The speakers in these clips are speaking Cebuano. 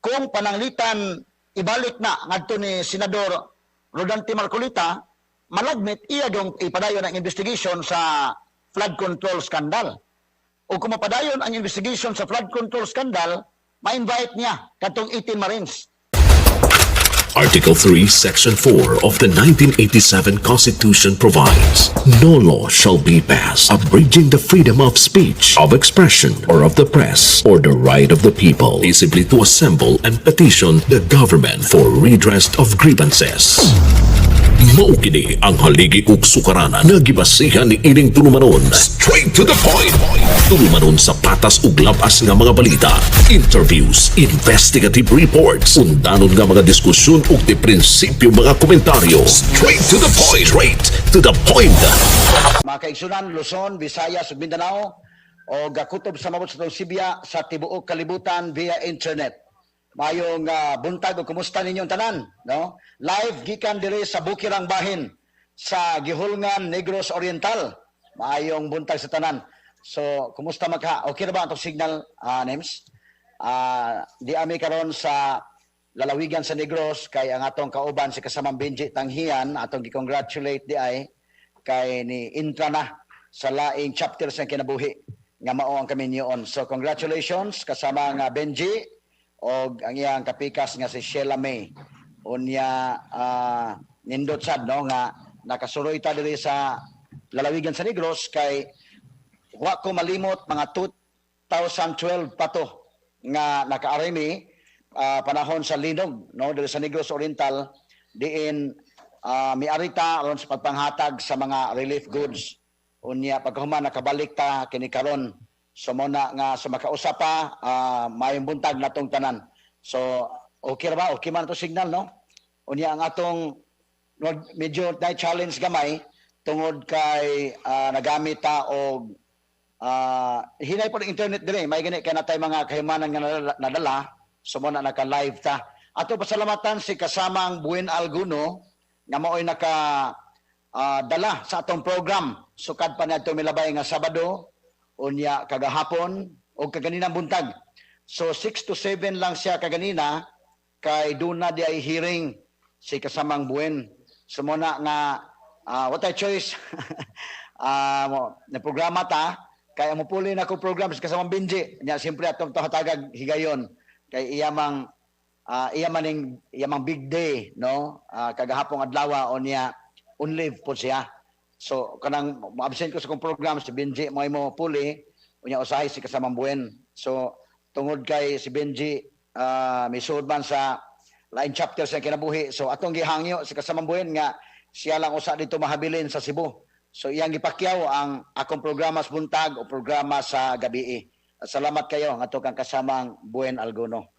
Kung pananglitan ibalik na ngadto ni Senador Rodante Marcoleta, malagmit iya gyung ipadayon ang investigation sa flood control scandal. O kung mapadayon ang investigation sa flood control scandal, ma-invite niya katong 18 Marines. Article 3, Section 4 of the 1987 Constitution provides, "No law shall be passed abridging the freedom of speech, of expression, or of the press, or the right of the people peaceably to assemble and petition the government for redress of grievances." Mao kini ang haligi ug sukaranan nga gibasihan ni ining tulumanon. Straight to the point. Tulumanon sa patas ug labas nga mga balita, interviews, investigative reports, undanon nga mga diskusyon ug di prinsipyo mga komentaryo. Straight to the point. Straight to the point. Mga kaigsunan, Luzon, Visayas ug Mindanao o gakutob sa mabot sa atong sibya sa tibuok kalibutan via internet. Mayong buntag ug kumusta ninyong tanan, no? Live gikan diri sa Bukirang Bahin sa Guihulngan, Negros Oriental. Maayong buntag sa tanan. So, kumusta maka? Okay na ba ang atong signal, Nems? Di ami karon sa lalawigan sa Negros kay ang atong kauban si kasamang Benji Tanghian, atong gi-congratulate di ay kay ni intra na sa laing chapter sa kinabuhi nga mao ang kaminyoon. So congratulations, kasama nga Benji og ang iyang kapikas nga si Sheila May. Unya nindot sad, no, nga nakasuroy ta diri sa lalawigan sa Negros kay wa ko malimot, mga 2012 pa to nga nakaarimi panahon sa linog, no, diri sa Negros Oriental, diin miarita aron sa pagpanghatag sa mga relief goods. Unya pagkahuman nakabalik ta kini karon. So mo na nga sa makausap pa, maayong buntag natong tanan. So okay ra ba? Okay man to signal, no? Unya ang atong medyo na challenge gamay tungod kay nagamit ta og hinay po ng internet dire, may gani kay natay mga kahimanan nga nadala. So mo na naka-live ta. Ato pasalamatan si kasamang Buen Alguno nga maoy naka dala sa atong program sukad pa niadto milabay nga Sabado, unya kagahapon o kaganinang buntag. So 6 to 7 lang siya kaganina kay duna di ay hearing si kasamang Buen. So mo na nga what a choice na programa ta kay mo puli na ko program sa kasamang Benji nya. Siyempre atong tahatagag higayon kay iya maning iya mang big day, no, kagahapong adlaw o niya on leave po siya. So kanang absent ko sa kong program, si Benji mo mo puli, unya usahay si kasamang Buen. So tungod kay si Benji misuod man sa lain chapter sa kinabuhi, so atong gihangyo si kasamang Buen nga siya lang usa dito mahabilin sa Cebu. So iyang gipakyaw ang akong programa sa buntag o programa sa gabi. Salamat kayo ngadto kang kasamang Buen Alguno.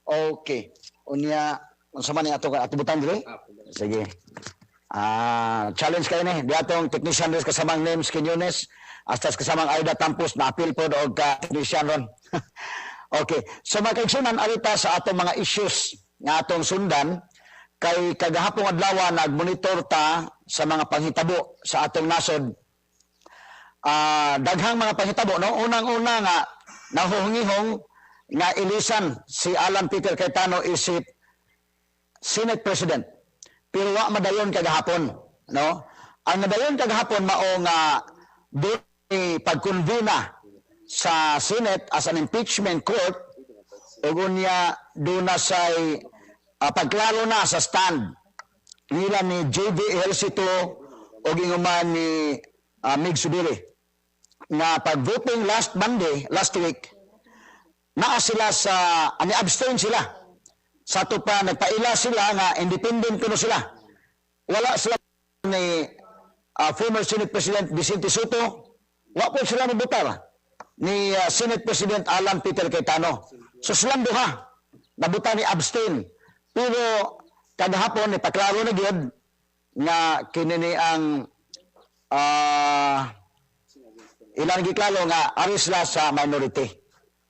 Okay. Unya unsa man ni ato ato butang diri? Sige. Challenge kayo ni. Di atong technician diri kasamang Names Quiñones hasta kasamang Aida Tampos na apil pod og ka technician ron. Okay. So mga kaigsunan, arita sa atong mga issues nga atong sundan kay kagahapong adlaw nagmonitor ta sa mga panghitabo sa atong nasod. Daghang mga panghitabo, no? Unang-una nga nahuhungihong nga ilisan si Alan Peter Cayetano isip Senate President. Pero wa madayon kagahapon, no? Ang nadayon kagahapon mao nga doon pagkonvena sa Senate as an impeachment court ug unya doon na say pagklaro na sa stand nila ni JV Ejercito ug inguman ni Migz Zubiri nga pag-voting last Monday, last week, naa sila sa ani abstain sila. Sa ato pa nagpaila sila nga independent kuno sila. Wala sila ni former Senate President Vicente Sotto, wa po sila mobotar ni Senate President Alan Peter Cayetano. So silang duha nabuta ni abstain. Pero kagahapon ni paklaro na gyud nga kini ni ang ilang giklaro nga ari sila sa minority.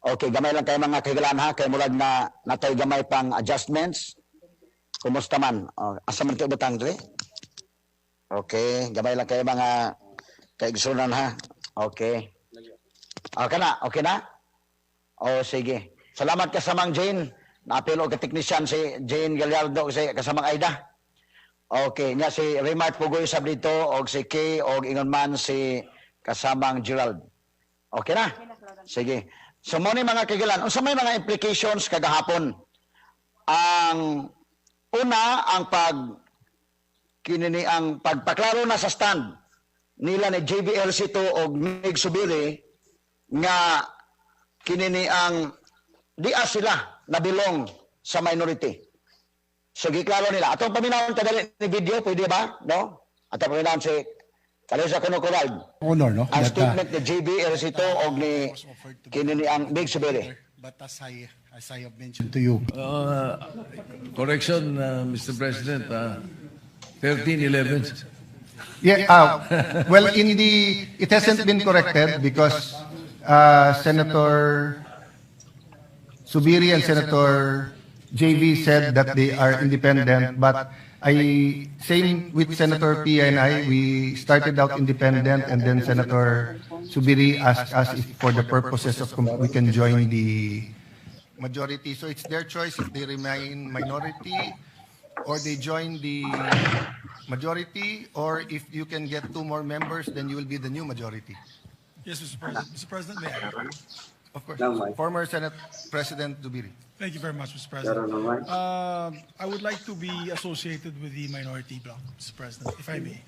Okay, gamay lang kay mga kahigalaan ha, kay murag na natay gamay pang adjustments. Kumusta man? Oh, asa man ito butang dre? Okay, gamay lang kay mga kaigsunan ha. Okay. Okay na, okay na? Oh, sige. Salamat ka sa Mang Jane. Naapil og technician si Jane Gallardo, si kasamang Aida. Okay, nya si Raymart Pugoy sab dito og si Kay og ingon man si kasamang Gerald. Okay na? Sige. So mo ni, mga kagilan, unsa may mga implications kagahapon? Ang una, ang pag kinini ang pagpaklaro na sa stand nila ni JV Ejercito og Mig Zubiri nga kinini ang dia sila na-belong sa minority. So giklaro nila. Atong paminawon kadali ni video, pwede ba? No? Atong paminawon si Kalisa kuno Corald. Honor, no? Ang That, statement ni JV Ejercito og ni kinini ang Mig Zubiri. But as I have mentioned to you, Correction, Mr. President, 13-11. Yeah, well, it hasn't been corrected because Senator Zubiri and Senator JV said that they are independent, but same with Senator Pia and I, we started out independent and then Senator Zubiri asked us if for the purposes of, we can join the majority. So it's their choice if they remain minority or they join the majority, or if you can get two more members, then you will be the new majority. Yes, Mr. President. Mr. President, may I? Of course. Former Senate President Zubiri. Thank you very much, Mr. President. I would like to be associated with the minority bloc, Mr. President, if I may.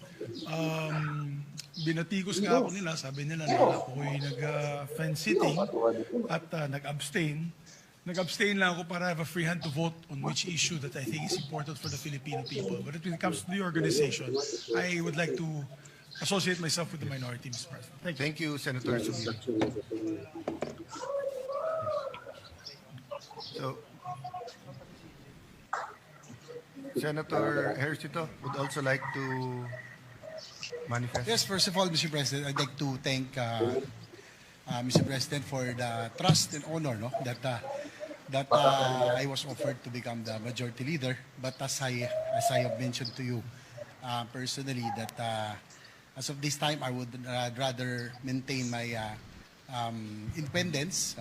Binatikos nga ako nila, sabi nila na ako'y nag-fence sitting at nag-abstain. Nag-abstain lang ako para have a free hand to vote on which issue that I think is important for the Filipino people. But when it comes to the organization, I would like to associate myself with the minority, Mr. President. Thank you. Thank you, Senator Zubiri. So, Senator Ejercito would also like to manifest. Yes, first of all, Mr. President, I'd like to thank Mr. President for the trust and honor, no, that I was offered to become the majority leader. But as I have mentioned to you personally, that as of this time, I would rather maintain my independence,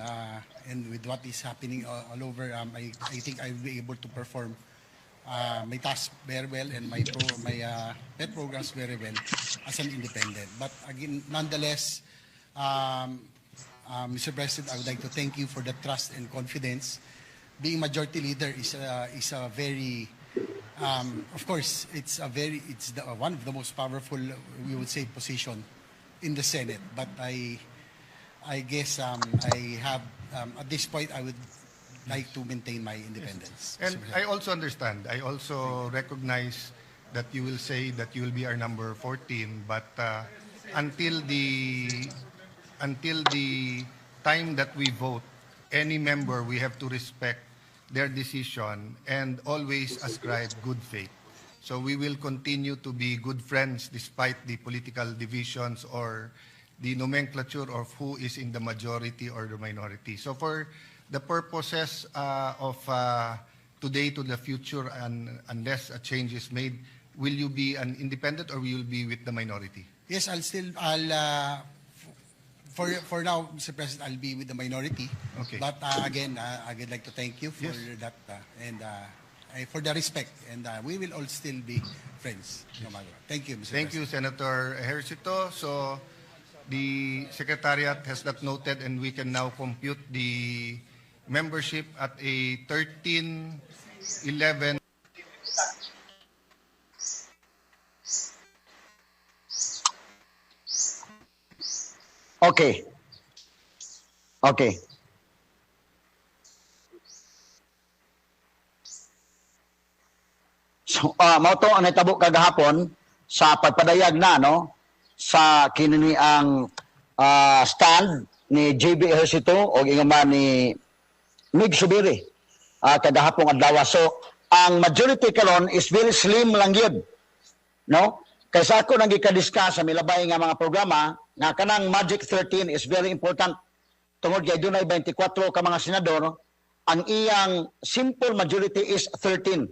and with what is happening all over, I think I will be able to perform my task very well and my pet programs very well as an independent. But again, nonetheless, Mr. President, I would like to thank you for the trust and confidence. Being majority leader is a very, of course, it's the, one of the most powerful, we would say, position in the Senate. But I guess I have, at this point, I would like to maintain my independence. And Mr. President. I also understand, I also recognize that you will say that you will be our number 14, but until the time that we vote, any member, we have to respect their decision and always ascribe good faith. So we will continue to be good friends despite the political divisions or the nomenclature of who is in the majority or the minority. So for the purposes of today to the future, and unless a change is made, will you be an independent or will you be with the minority? Yes, for now, Mr. President, I'll be with the minority. Okay. But again, I would like to thank you for that and for the respect. And we will all still be friends, no matter what. Thank you, Mr. Thank President. You, Senator Ejercito. So the Secretariat has that noted and we can now compute the membership at a 13, 11, Okay. So, mao to ang nahitabo kagahapon sa pagpadayag na, no, sa kinini ang stand ni JB Ejercito o ingon man ni Mig Zubiri kagahapong adlaw. So, ang majority karon is very slim lang yun. No? Kaysa ako nang gika-discuss sa milabay nga mga programa nga kanang Magic 13 is very important tungod kay dunay 24 ka mga senador, ang iyang simple majority is 13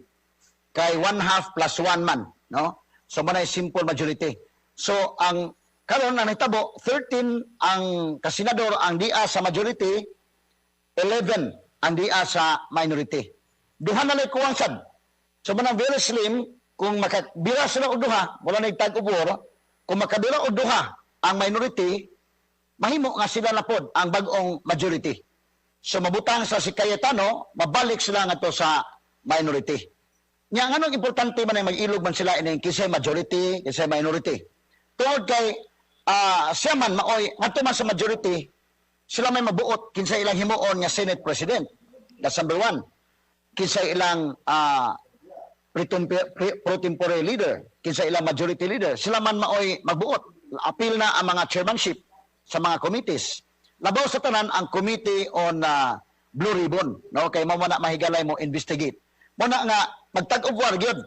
kay one half plus one man, no? So manay simple majority. So ang karon ang nahitabo, 13 ang kasenador ang dia sa majority, 11 ang dia sa minority. Duha na lang kuwang sad. So manang very slim kung makabira sila og duha, wala na tag ubor, kung makabira og duha ang minority, mahimo nga sila na pod ang bag-ong majority. So mabutang sa si Cayetano, mabalik sila ngadto sa minority. Nya nganong importante man ay mag-ilog man sila ining kinsay majority, kinsay minority? Tungod kay siya man maoy ngadto man sa majority, sila may mabuot kinsay ilang himuon nga Senate President. That's number one. Kinsay ilang pro tempore leader, kinsa ilang majority leader, sila man maoy magbuot. Apil na ang mga chairmanship sa mga committees. Labaw sa tanan ang Committee on Blue Ribbon, no, kay mao na mahigalay mo investigate. Mo na nga magtag-of war gyud.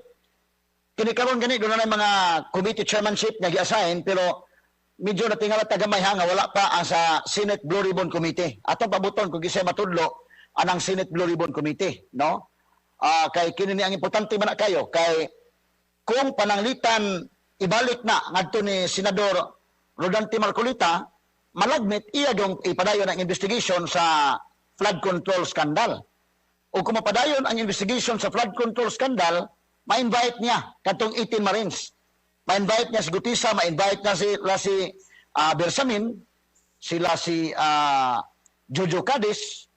Kini karon gani doon na mga committee chairmanship nga gi-assign, pero medyo natingala ta gamay ha nga wala pa ang sa Senate Blue Ribbon Committee. Atong pabuton kung kinsay matudlo anang Senate Blue Ribbon Committee, no? Kay kini ni ang importante man na kayo kay kung pananglitan ibalik na ngadto ni Senador Rodante Marcoleta, malagmit iya gyung ipadayon ang investigation sa flood control scandal. O kung mapadayon ang investigation sa flood control scandal, ma-invite niya katong 18 Marines. Ma-invite niya si Guteza, ma-invite niya si Bersamin, sila si Jojo Cadiz,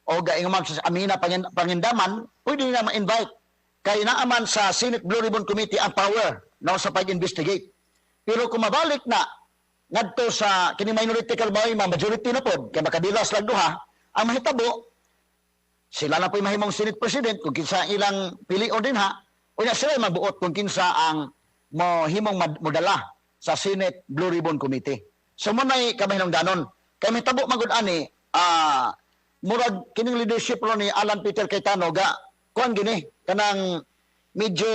o gaing man sa Amina Pangindaman, pwede na ma-invite. Kay naaman sa Senate Blue Ribbon Committee ang power, no, sa pag-investigate. Pero kung mabalik na ngadto sa kini minority kalbay, majority na pod, kay makabila sila duha, ang mahitabo, sila na po'y mahimong Senate President kung kinsa ilang pilion din ha, unya sila mabuot kung kinsa ang mohimong modala sa Senate Blue Ribbon Committee. So mo na'y kamahinungdanon. Kay mahitabo magud ani, murag kining leadership ro ni Alan Peter Cayetano ga kuan gini kanang medyo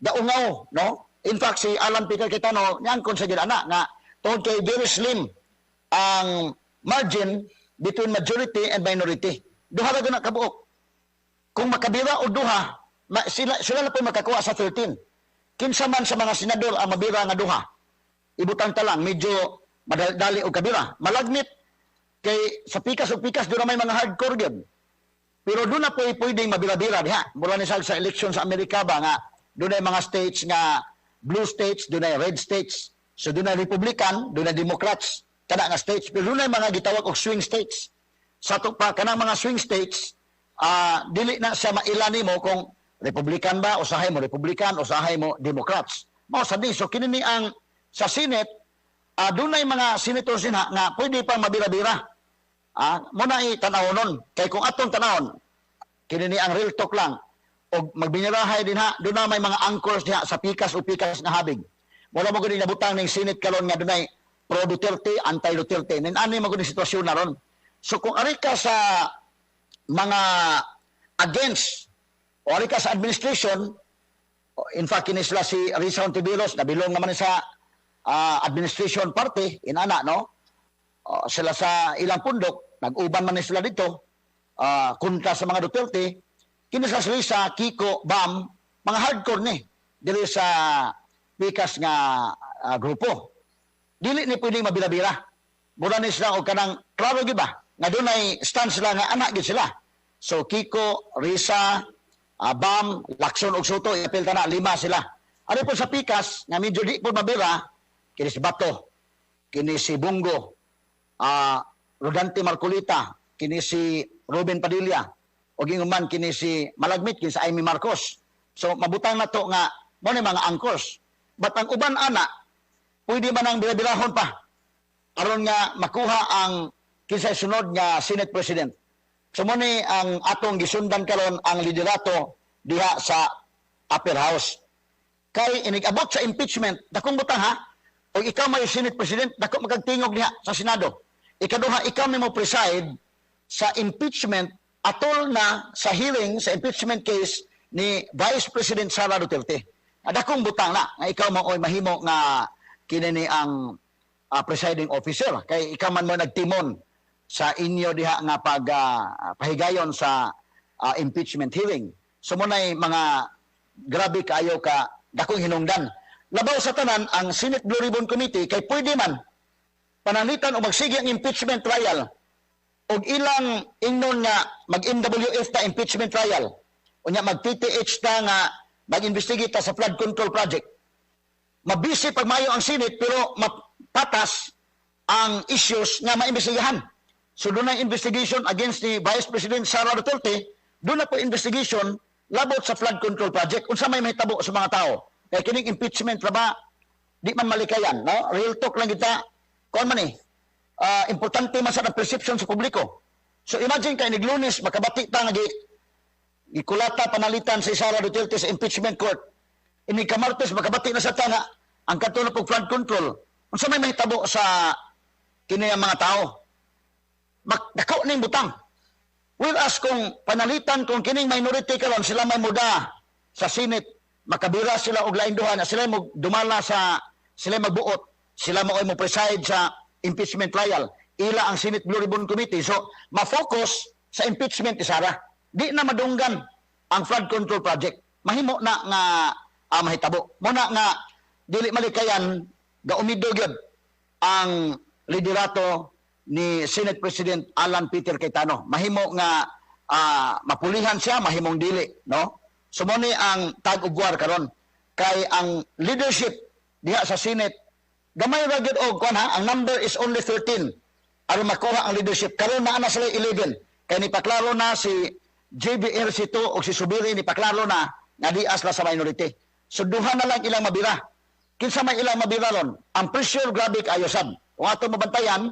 daungaw, no? In fact, si Alan Peter Cayetano niyan kon sa ana nga tungod kay very slim ang margin between majority and minority. Duha ra na kabuok. Kung makabira og duha, sila na po makakuha sa 13. Kinsa man sa mga senador ang mabira nga duha. Ibutang ta lang medyo madali og kabira. Malagmit kay sa pikas og pikas doon na may mga hardcore gyud. Pero doon na po pwedeng mabira-bira diha. Mura ni sa election sa Amerika ba nga doon ay mga states nga blue states, doon ay red states. So doon ay Republican, doon ay Democrats kada nga states. Pero doon ay mga gitawag og swing states. Sa ato pa kanang mga swing states, dili na siya maila nimo kung Republican ba, usahay mo Republican, usahay mo Democrats. Mao sa di, so kini ni ang sa Senate, dunay mga senators din ha, nga pwede pa mabira-bira. Mo na i-tanaw nun. Kay kung atong tanawon, kini ni ang real talk lang, og magbinirahay din ha, doon na may mga anchors diha sa pikas o pikas nga habig. Wala mo gud nabutang ning Senate karon nga dunay pro Duterte, anti Duterte. Nin ani mo gud sitwasyon na ron. So kung ari ka sa mga against o ari ka sa administration, in fact kini sila si Risa Hontiveros, nabilong naman sa administration party, inana, no? Sila sa ilang pundok, nag-uban man ni sila dito, kontra sa mga Duterte, kini sa Risa, Kiko, Bam, mga hardcore ni dili sa pikas nga grupo. Dili ni pwedeng mabira-bira. Mura ni sila og kanang klaro gyud ba nga dunay stand sila nga anak gyud sila. So Kiko, Risa, Bam, Lacson ug Sotto, ipil ta na lima sila. Ari po sa pikas nga medyo di po mabira, kini si Bato, kini si Bong Go, Rodante Marcoleta, kini si Robin Padilla, o ginguman kini si Malagmit, kini si Imee Marcos. So mabutang na to nga mo ni mga anchors. But ang uban ana, pwede ba nang bira-birahon pa aron nga makuha ang kinsay sunod nga Senate President. So mo ni ang atong gisundan karon ang liderato diha sa upper house. Kay inig-abot sa impeachment, dakong butang ha, og ikaw may Senate President, dako magagtingog diha sa Senado. Ikaduha, ikaw may mo preside sa impeachment atol na sa hearing sa impeachment case ni Vice President Sara Duterte. Dakong butang na nga ikaw mo oy mahimo nga kini ni ang presiding officer kay ikaw man mo nagtimon sa inyo diha nga pag pahigayon sa impeachment hearing. So mo nay mga grabe kaayo ka dakong hinungdan. Labaw sa tanan ang Senate Blue Ribbon Committee kay pwede man pananglitan o magsige ang impeachment trial. Og ilang ingnon nga mag-MWF ta, impeachment trial, unya mag-TTH ta nga mag-investigate ta sa flood control project, mabisi pagmayo ang Senate pero mapatas ang issues nga maimbestigahan. So doon na investigation against the Vice President Sara Duterte, doon na po investigation labot sa flood control project. Unsa may mahitabo sa mga tao? Kay kining impeachment ra ba, di man malikayan, no? Real talk lang kita. Kuan man eh. Importante man sa perception sa publiko. So imagine kay nig Lunes makabati ta nga gikulata panalitan si Sara Duterte sa impeachment court. Inig ka-Martes makabati na sa tana ang kato na pog flood control. Unsa may mahitabo sa kini ang mga tao? Dako ning butang. Whereas kung panalitan, kung kining minority karon sila may muda sa Senate, makabira sila og lain duha na sila mo dumala sa, sila magbuot, sila mo mo preside sa impeachment trial. Ila ang Senate Blue Ribbon Committee. So, ma-focus sa impeachment ni Sara. Di na madunggan ang flood control project. Mahimo na nga mahitabo. Muna nga dili malikayan, gaumido gyud ang liderato ni Senate President Alan Peter Cayetano. Mahimo nga mapulihan siya, mahimong dili, no? So mo ni ang tag-ugwar karon kay ang leadership diha sa Senate gamay ra gyud og kuan ha, ang number is only 13 aron makuha ang leadership. Karon naa na sila 11 kay nipaklaro na si JB Ejercito o si Zubiri, nipaklaro na nga di sila sa minority. So duha na lang ilang mabira. Kinsa may ilang mabira ron? Ang pressure grabe kaayo sad. Kung ato mabantayan,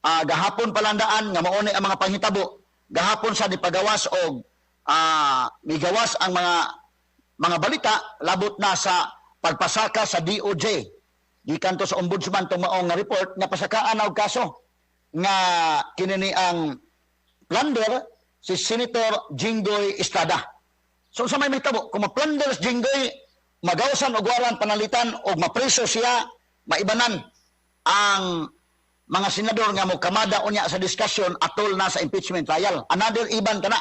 gahapon palandaan nga mao ni ang mga panghitabo. Gahapon sa nipagawas og migawas ang mga balita labot na sa pagpasaka sa DOJ. Gikan to sa ombudsman tong maong nga report nga pasakaan na og kaso nga kini ni ang plunder si Senator Jinggoy Estrada. So sa may mahitabo, kung ma-plunder si Jinggoy, magawasan og waran panalitan og mapreso siya, maibanan ang mga senador nga mo kamada unya sa discussion atol na sa impeachment trial. Another iban kana.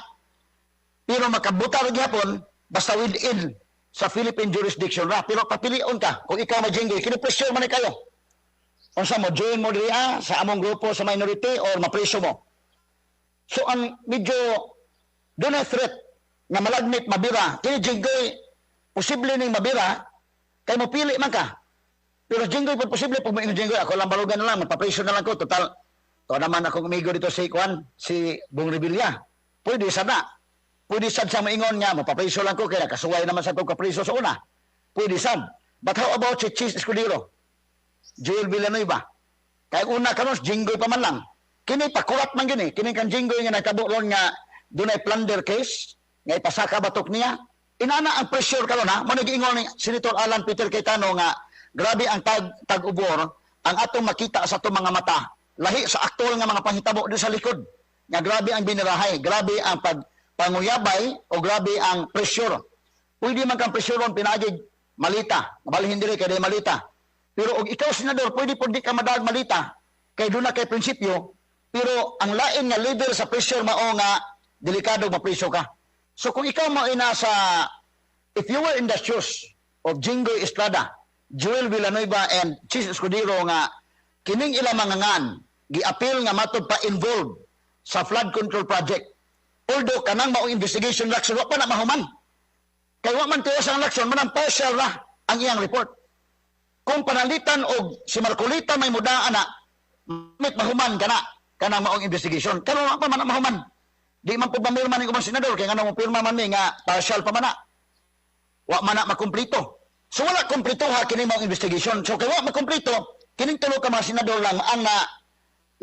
Pero makabuta ra gihapon basta within sa Philippine jurisdiction ra. Pero papilion ka kung ikaw ma Jinggoy, kini pressure man ni kayo. Unsa mo join mo diri sa among grupo sa minority or mapreso mo? So ang medyo doon threat nga malagmit mabira kini Jinggoy, posible ning mabira kay mo pili man ka. Pero Jinggoy pud posible pag moingon Jinggoy, "Ako lang balugan na lang, magpapreso na lang ko, total to naman akong amigo dito si Juan, si Bong Revilla." Pwede sana. Pwede sad sa maingon nga mapapreso lang ko kay nakasuway naman sa tong kapreso sa una. Pwede sad. But how about si Chiz Escudero? Joel Villanueva? Kay una karon Jinggoy pa man lang. Kini pakurat man gini, kini kan Jinggoy nga nagtabo ron nga dunay plunder case nga ipasaka batok niya. Inana ang pressure karon ha. Mo giingon ni Senator Alan Peter Cayetano nga grabe ang tag-ubor ang atong makita sa atong mga mata. Lahi sa aktual nga mga panghitabo di sa likod. Nga grabe ang binirahay, grabe ang pag panguyabay o grabe ang pressure. Pwede man kang pressure pinaagig malita. Mabalhin diri kay malita. Pero og ikaw senador, pwede pud di ka madag malita kay doon na kay prinsipyo, pero ang lain nga level sa pressure mao nga delikado mapriso ka. So kung ikaw mao ina sa, if you were in the shoes of Jinggoy Estrada, Joel Villanueva and Chiz Escudero nga kining ilang mga ngan giapil nga matod pa involved sa flood control project. Although kanang maong investigation Lacson wa pa na mahuman. Kay wa man tiwas ang Lacson, manang partial ra ang iyang report. Kung panalitan og si Marcoleta may muda ana, mit mahuman kana kanang maong investigation. Karon wa pa man na mahuman. Di man po pamirma ning ubang senador kay ngano mo pirma man mi nga partial pa man na. Wa man na makumplito. So wala kumplito ha kini maong investigation. So kay wa makumplito, kining tulo ka mga senador lang ang na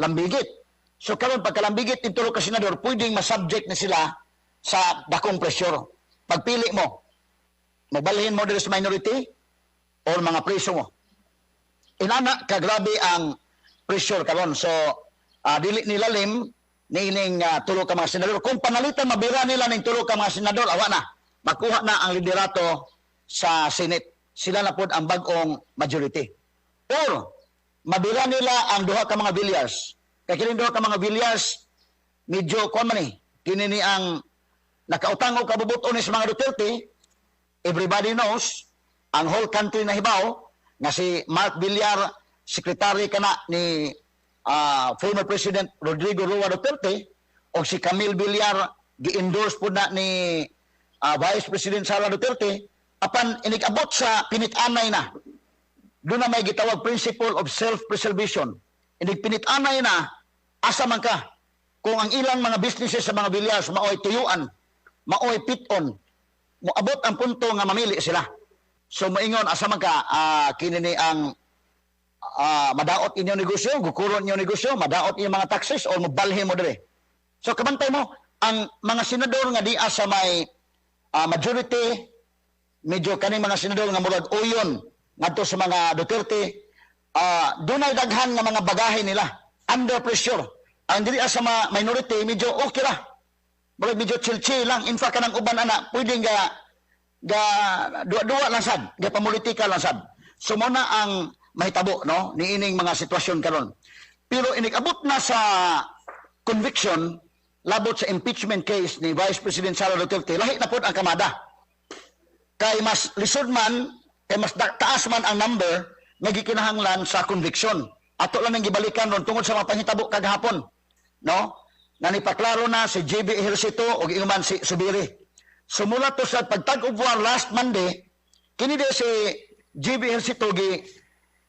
lambigit. So karon pagkalambigit ning tulo ka senador, pwedeng masubject na sila sa dakong pressure. Pagpili mo, mobalhin mo diri sa minority or mga preso mo. Inana kagrabe ang pressure karon. So dili nilalim niining tulo ka mga senador. Kung panalitan mabira nila ning tulo ka mga senador, awa na. Makuha na ang liderato sa Senate. Sila na pod ang bag-ong majority. Or mabira nila ang duha ka mga Villars. Kay kining duha ka mga Villars medyo kuan man ni. Kini ni ang nakautang og kabubuton ni sa mga Duterte. Everybody knows, ang whole country na hibaw nga si Mark Villar, secretary kana ni former President Rodrigo Roa Duterte, o si Camille Villar gi-endorse po na ni Vice President Sara Duterte. Apan inig-abot sa pinit-anay na, doon na may gitawag principle of self-preservation. Inig pinit-anay na, asa man ka kung ang ilang mga businesses sa mga Villars maoy tuyuan, maoy piton, moabot ang punto nga mamili sila. So moingon, asa man ka, kini ni ang madaot inyong negosyo, gukuron inyong negosyo, madaot inyong mga taxes, or mobalhin mo dire. So kabantay mo, ang mga senador nga diya sa may majority, medyo kaning mga senador nga murag uyon ngadto sa mga Duterte, dunay daghan nga mga bagahe nila under pressure. Ang dili sa mga minority, medyo okay ra. Murag medyo chill-chill lang. In fact, kanang uban ana, pwede nga ga duwa-duwa lang sad, ga pamulitika lang sad. So mo na ang mahitabo, no, niining mga sitwasyon karon. Pero inig-abot na sa conviction labot sa impeachment case ni Vice President Sara Duterte, lahi na pod ang kamada. Kay mas lisod man, kay mas taas man ang number nga gikinahanglan sa conviction. Ato lang nang gibalikan ron tungod sa mga panghitabo kagahapon, no? Nga nipaklaro na si JB Ejercito o ingon si Zubiri. Sumula to sa pagtag-of war last Monday, kini di si JB Ejercito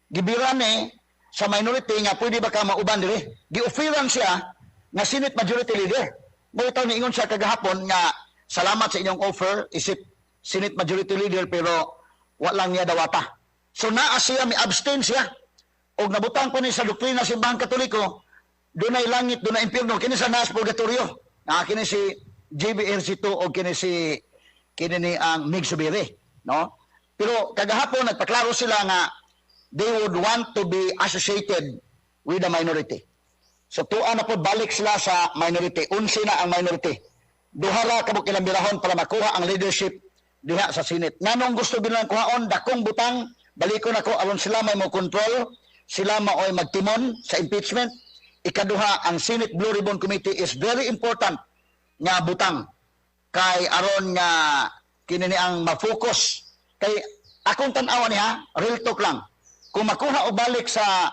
gibirane sa minority nga pwede ba ka mauban diri. Gi-offeran siya nga Senate Majority Leader. Mo itaw niingon siya kagahapon nga salamat sa inyong offer isip Senate Majority Leader, pero wa lang niya dawata. So naa siya, mi abstain siya. Og nabutang ko ni sa doktrina sa Simbahang Katoliko, dunay langit, dunay impierno, kini sa naas purgatorio. Na kini si JB Ejercito o kini ni ang Mig Zubiri, no? Pero kagahapon nagpaklaro sila nga they would want to be associated with the minority. So tuwa na po balik sila sa minority. 11 na ang minority. Duha ra kabuk ilang birahon para makuha ang leadership diha sa Senate. Nganong gusto bilang kuhaon dakong butang, balikon ako aron sila may mo control, sila maoy magtimon sa impeachment. Ikaduha, ang Senate Blue Ribbon Committee is very important nga butang kay aron nga kini ni ang ma-focus. Kay akong tan-awa niya, real talk lang. Kung makuha o balik sa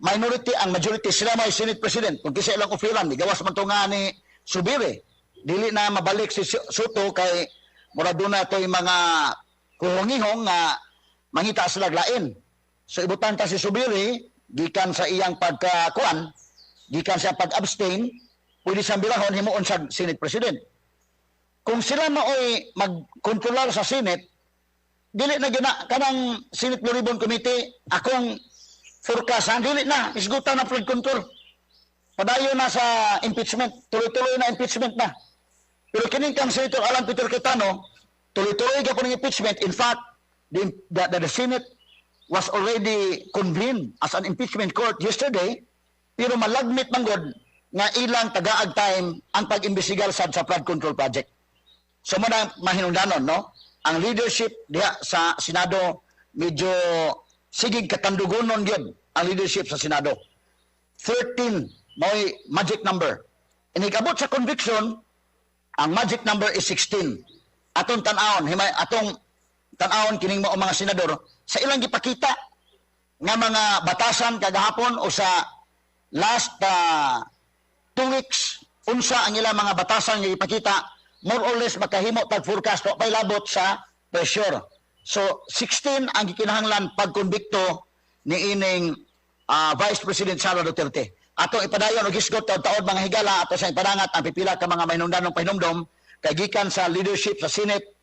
minority ang majority, sila may Senate President. Kung kisa ilang ofiran, di gawas man to nga ni Zubiri. Dili na mabalik si Sotto kay mura doon na to'y mga kuhongihong nga mangita sila lain. So ibutan ta si Zubiri, gikan sa iyang pagkakuan, gikan sa pag-abstain, pwede siyang birahon, himuon sa Senate President. Kung sila maoy magkontrolar sa Senate, dili na gina kanang Senate Blue Ribbon Committee, akong forecast, ha, dili na, isgutan na flood control. Padayon na sa impeachment, tuloy-tuloy na impeachment na. Pero kining kang Senator Alan Peter Cayetano, tuloy-tuloy ka po ng impeachment. In fact, the Senate was already convened as an impeachment court yesterday, pero malagmit man gud nga ilang tagaag time ang pag-imbestigar sa flood control project. So mo na mahinungdanon, no? Ang leadership diha sa Senado, medyo sigig katandugonon gyud ang leadership sa Senado. 13 mao'y magic number. Inig-abot sa conviction, ang magic number is 16. Atong tan-awon, himay atong tan-awon kining mao mga senador sa ilang gipakita nga mga batasan kagahapon o sa last 2 weeks, unsa ang ilang mga batasan nga gipakita, more or less makahimo tag forecast wa pay labot sa pressure. So 16 ang gikinahanglan pagkonbikto ni ining Vice President Sara Duterte. Atong ipadayon og hisgot taud-taod, mga higala, ato sa ipadangat ang pipila ka mga mahinungdanong pahinumdom kay gikan sa leadership sa Senate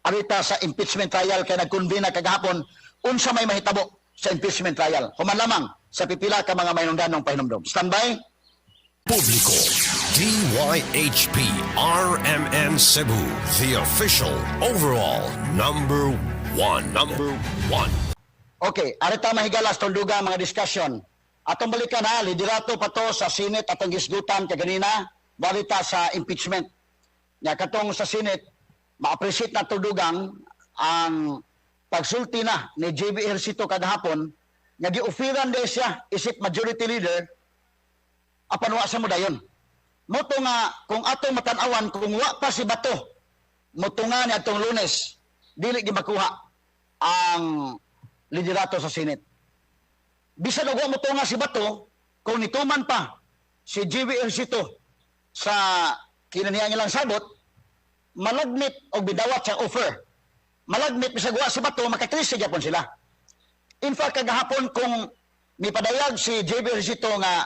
arita sa impeachment trial kay nag-convene na kagahapon, unsa may mahitabo sa impeachment trial. Human lamang sa pipila ka mga mahinungdanong pahinumdom. Standby. Publiko, DYHP RMN Cebu, the official overall number one. Number one. Okay, arita, mahigala, sa tunduga mga discussion. Atong balikan ha, liderato pa to sa Senate atong gisgutan kaganina, balita sa impeachment. Nya katong sa Senate, ma-appreciate na tundugang ang pagsulti na ni JB Ejercito kagahapon nga gi-offeran de siya isip majority leader apan wa sa modayon. Moto nga kung atong matan-awan, kung wa pa si Bato motunga ni atong Lunes, dili gi makuha ang liderato sa Senate. Bisan og wa motunga si Bato, Kung nituman pa si JV Ejercito sa kinaniyang ilang sabot, malagmit og bidawat sa offer. Malagmit bisag wa si Bato, maka-13 gyapon sila. In fact, kagahapon kung mipadayag si JV Ejercito nga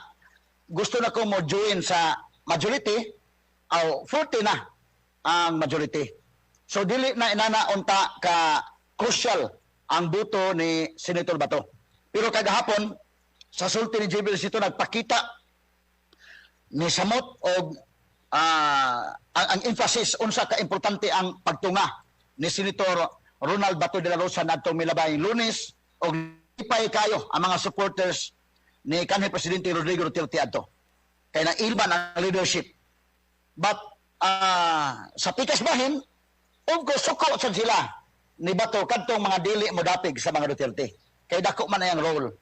gusto na ko mo join sa majority, aw 40 na ang majority. So dili na inana unta ka crucial ang boto ni Senator Bato. Pero kagahapon sa sulti ni JV Ejercito, nagpakita ni samot og ang emphasis unsa ka importante ang pagtunga ni Senator Ronald Bato de la Rosa ngadtong milabay Lunes, og lipay kayo ang mga supporters ni kanhi Presidente Rodrigo Duterte adto. Kay nailban ang leadership. But sa pikas bahin, ug suko sad sila ni Bato kadtong mga dili mo dapig sa mga Duterte. Kay dako man ang role.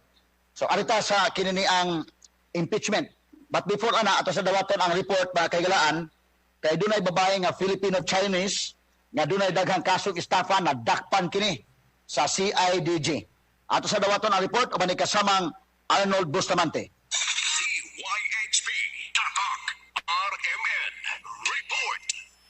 So arita sa kini ang impeachment. But before ana, ato sa dawaton ang report, mga kahigalaan, kay dunay babae nga Filipino-Chinese nga dunay daghang kasong estafa na dakpan kini sa CIDG. Ato sa dawaton ang report uban ni kasamang Arnold Bustamante. DYHP Tatak RMN Report.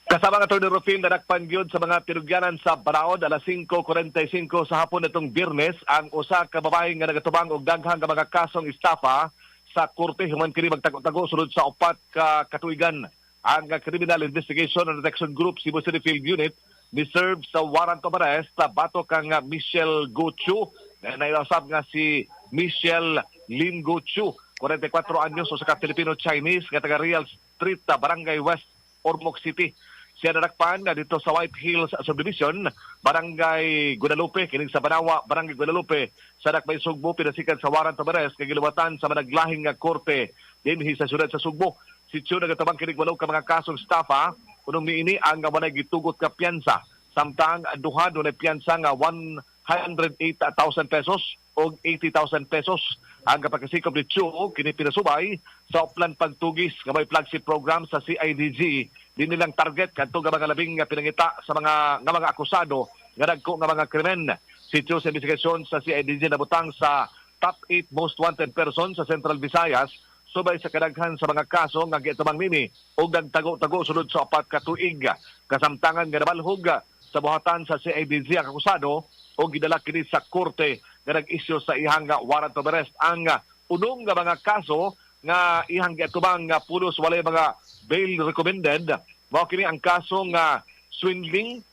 Kasama nga Atty. Rufin, nadakpan gyud sa mga tinugyanan sa Banaod alas 5:45 sa hapon nitong Biyernes ang usa ka babae nga nagatubang og daghang nga mga kasong estafa sa korte human kini magtago-tago sulod sa 4 ka katuigan. Ang Criminal Investigation and Detection Group Cebu City Field Unit ni serve sa warrant of arrest batok kang Michelle Gochu na nailasab nga si Michelle Lin Gochu, 44 anyos, usa ka Filipino-Chinese nga taga Real Street, Barangay West, Ormoc City. Siya nadakpan na dito sa White Hills Subdivision, Barangay Guadalupe, kining sa Banawa, Barangay Guadalupe, sa Dakbay Sugbo, pinasikan sa warrant of arrest kay giluwatan sa managlahing nga korte dinhi sa syudad sa Sugbo. Si Chu nagatabang kinig 8 ka mga kasong estafa, unong niini ang walay gitugot ka piyansa. Samtang duha dunay piyansa nga 108,000 pesos o 80,000 pesos. Ang kapakasikop ni Chu kini pinasubay sa Oplan Pagtugis nga may flagship program sa CIDG din nilang target kadto nga mga labing nga pinangita sa mga nga mga akusado nga dagko nga mga krimen. Si Chu sa investigasyon sa CIDG nabutang sa top 8 most wanted person sa Central Visayas subay sa kadaghan sa mga kaso nga giatumang nini og nagtago-tago sulod sa 4 ka tuig. Kasamtangan nga nabalhog sa buhatan sa CIDG ang akusado og gidala kini sa korte nga nag-isyu sa iyang warrant of arrest. Ang unong nga mga kaso nga iyang giatubang nga pulos walay mga bail recommended mao kini ang kaso nga swindling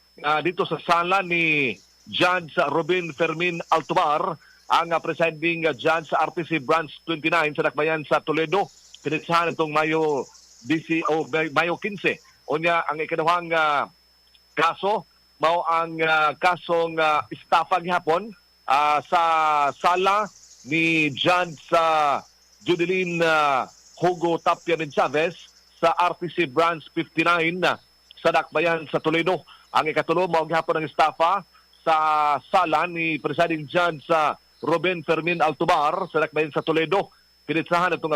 dito sa sala ni Judge Robin Fermin Altubar, ang presiding judge sa RTC Branch 29 sa Dakbayan sa Toledo, pinitsahan itong Mayo DC o Mayo 15. Unya ang ikaduhang kaso mao ang kasong estafa gihapon sa sala ni Judge sa Judeline Hugo Tapia Menchavez sa RTC Branch 59 sa Dakbayan sa Toledo. Ang ikatulo mao gihapon ang estafa sa sala ni presiding judge sa Ruben Fermin Altubar sa Dakbayan sa Toledo. Pinitsahan itong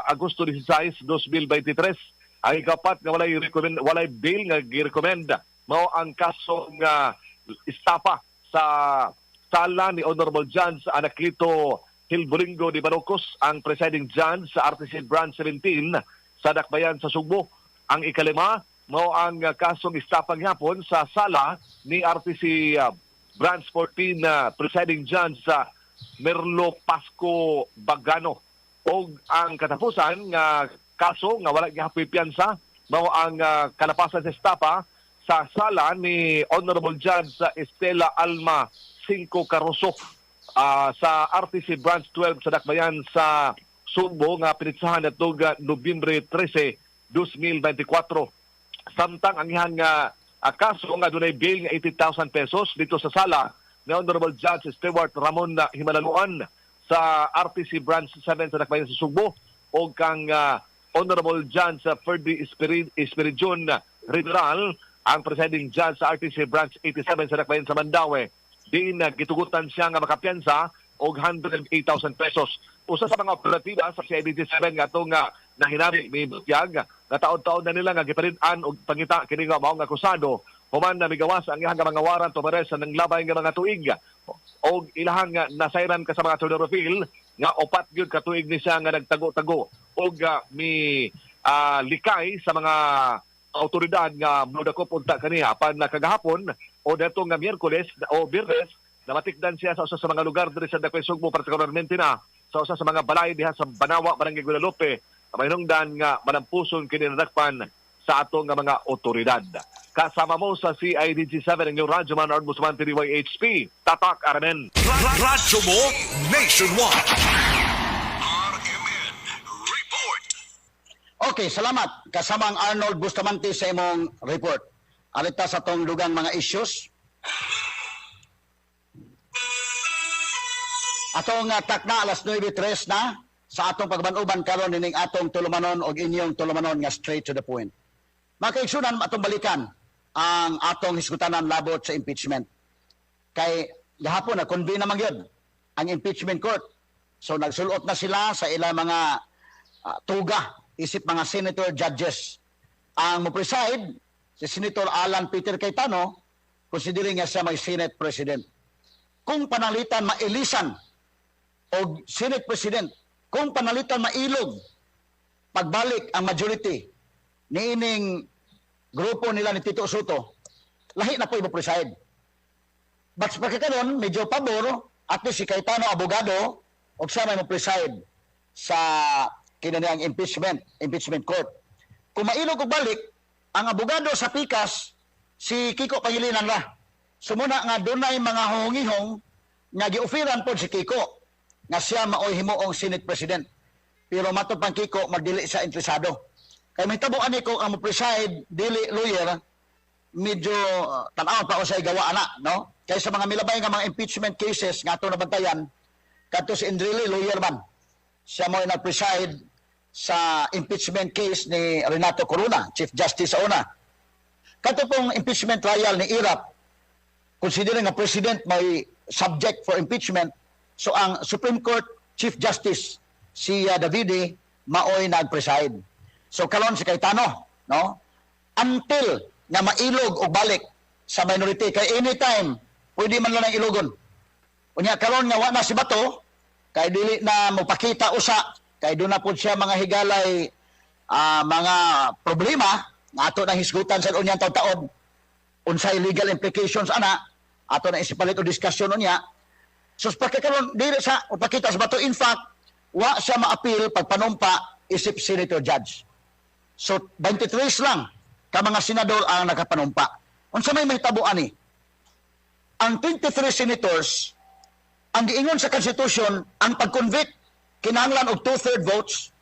Agosto 16, 2023. Ang ikapat nga walay recommend, walay bail nga gi-recommend mao ang kaso nga estafa sa sala ni Honorable Judge Anaclito Hilbolingo de Barocos, ang presiding judge sa RTC Branch 17 sa Dakbayan sa Sugbo. Ang ikalima mao ang kasong estafa gihapon sa sala ni RTC Branch 14 na presiding judge sa Merlo Pasco Bagano. Og ang katapusan nga kaso nga wala gihapoy piyansa mao ang kalapasan sa estafa sa sala ni Honorable Judge Estela Alma Cinco Caruso sa RTC Branch 12 sa Dakbayan sa Sugbo nga pinitsahan natog Nobyembre 13, 2024. Samtang ang iyang kaso nga dunay bail nga 80,000 pesos dito sa sala ni Honorable Judge Stewart Ramon Himalaluan sa RTC Branch 7 sa Dakbayan sa Sugbo o kang Honorable Judge Ferdy Espiridion Riberal, ang presiding judge sa RTC Branch 87 sa Dakbayan sa Mandaue, diin gitugutan siya nga makapiyansa og 108,000 pesos. Usa sa mga operatiba sa CIDG 7 nga atong nga nahinabi ni Butyag nga taon-taon na nila nga giparid-an og pangita kini nga maong akusado human na migawas ang iyang mga warrant of arrest sa nanglabay nga mga tuig og ilahang nga nasayran ka sa mga Atty. Rufil nga 4 gyud ka tuig ni siya nga nagtago-tago og mi likay sa mga autoridad nga modakop unta kaniya. Apan kagahapon o dato nga Miyerkules o Biyernes, namatikdan siya sa usa sa mga lugar diri sa Dakpay Sugbo, partikularmente na sa usa sa mga balay diha sa Banawa, Barangay Guadalupe, mahinungdan nga malampuson kini nadakpan sa ato nga mga otoridad. Kasama mo sa CIDG 7, ang inyong Radyo Man, Art Bustamante, DYHP. Tatak RMN. Radyo mo Nationwide. RMN Report. Okay, salamat. Kasama ang Arnold Bustamante sa imong report. Alita sa tong dugang mga issues. Atong takna alas 9:03 na sa atong pagban-uban karon nining atong tulumanon og inyong tulumanon nga Straight to the Point. Mga kaigsunan, atong balikan ang atong hisgutanan labot sa impeachment. Kay gahapon na convene naman gyud ang impeachment court. So nagsulot na sila sa ilang mga tuga isip mga senator judges. Ang mo-preside si Senator Alan Peter Cayetano, considering nga siya may Senate President. Kung panalitan mailisan og Senate President, kung panalitan mailog pagbalik ang majority niining grupo nila ni Tito Sotto, lahi na po i-preside. But sa pagkakaroon, medyo pabor, at least si Cayetano abogado, og siya may mo-preside sa kinaniyang impeachment court. Kung mailog og balik, ang abogado sa pikas, si Kiko Pangilinan ra. Sumuna nga dunay mga hungihong nga gioferan pod si Kiko nga siya maoy himuong Senate President. Pero matod pang Kiko, magdili siya interesado. Kay mahitabo ani ko ang mo-preside dili lawyer, medyo tan-aw pa ko sa igawa ana, no? Kay sa mga milabay nga mga impeachment cases nga ato nabantayan, kadto si Enrile lawyer man. Siya mo nag-preside sa impeachment case ni Renato Corona, Chief Justice sa una. Kadto pong impeachment trial ni Erap, considering nga president may subject for impeachment, so ang Supreme Court Chief Justice si Davide maoy nag-preside. So karon si Cayetano, no? Until nga mailog og balik sa minority, kay anytime pwede man lang ang ilogon. Unya karon nga wa na si Bato, kay dili na mopakita usa, kay doon na pud siya mga higalay mga problema nga ato nang hisgutan sa unyang taon-taon, unsay legal implications ana ato na isipalit og discussion unya. So pagkakaron dili sa upakita sa Bato, in fact wa siya maapil pagpanumpa isip senator judge. So 23 lang ka mga senador ang nakapanumpa. Unsa may mahitabo ani? Ang 23 senators, ang giingon sa Constitution, ang pag-convict kinahanglan og two-third votes.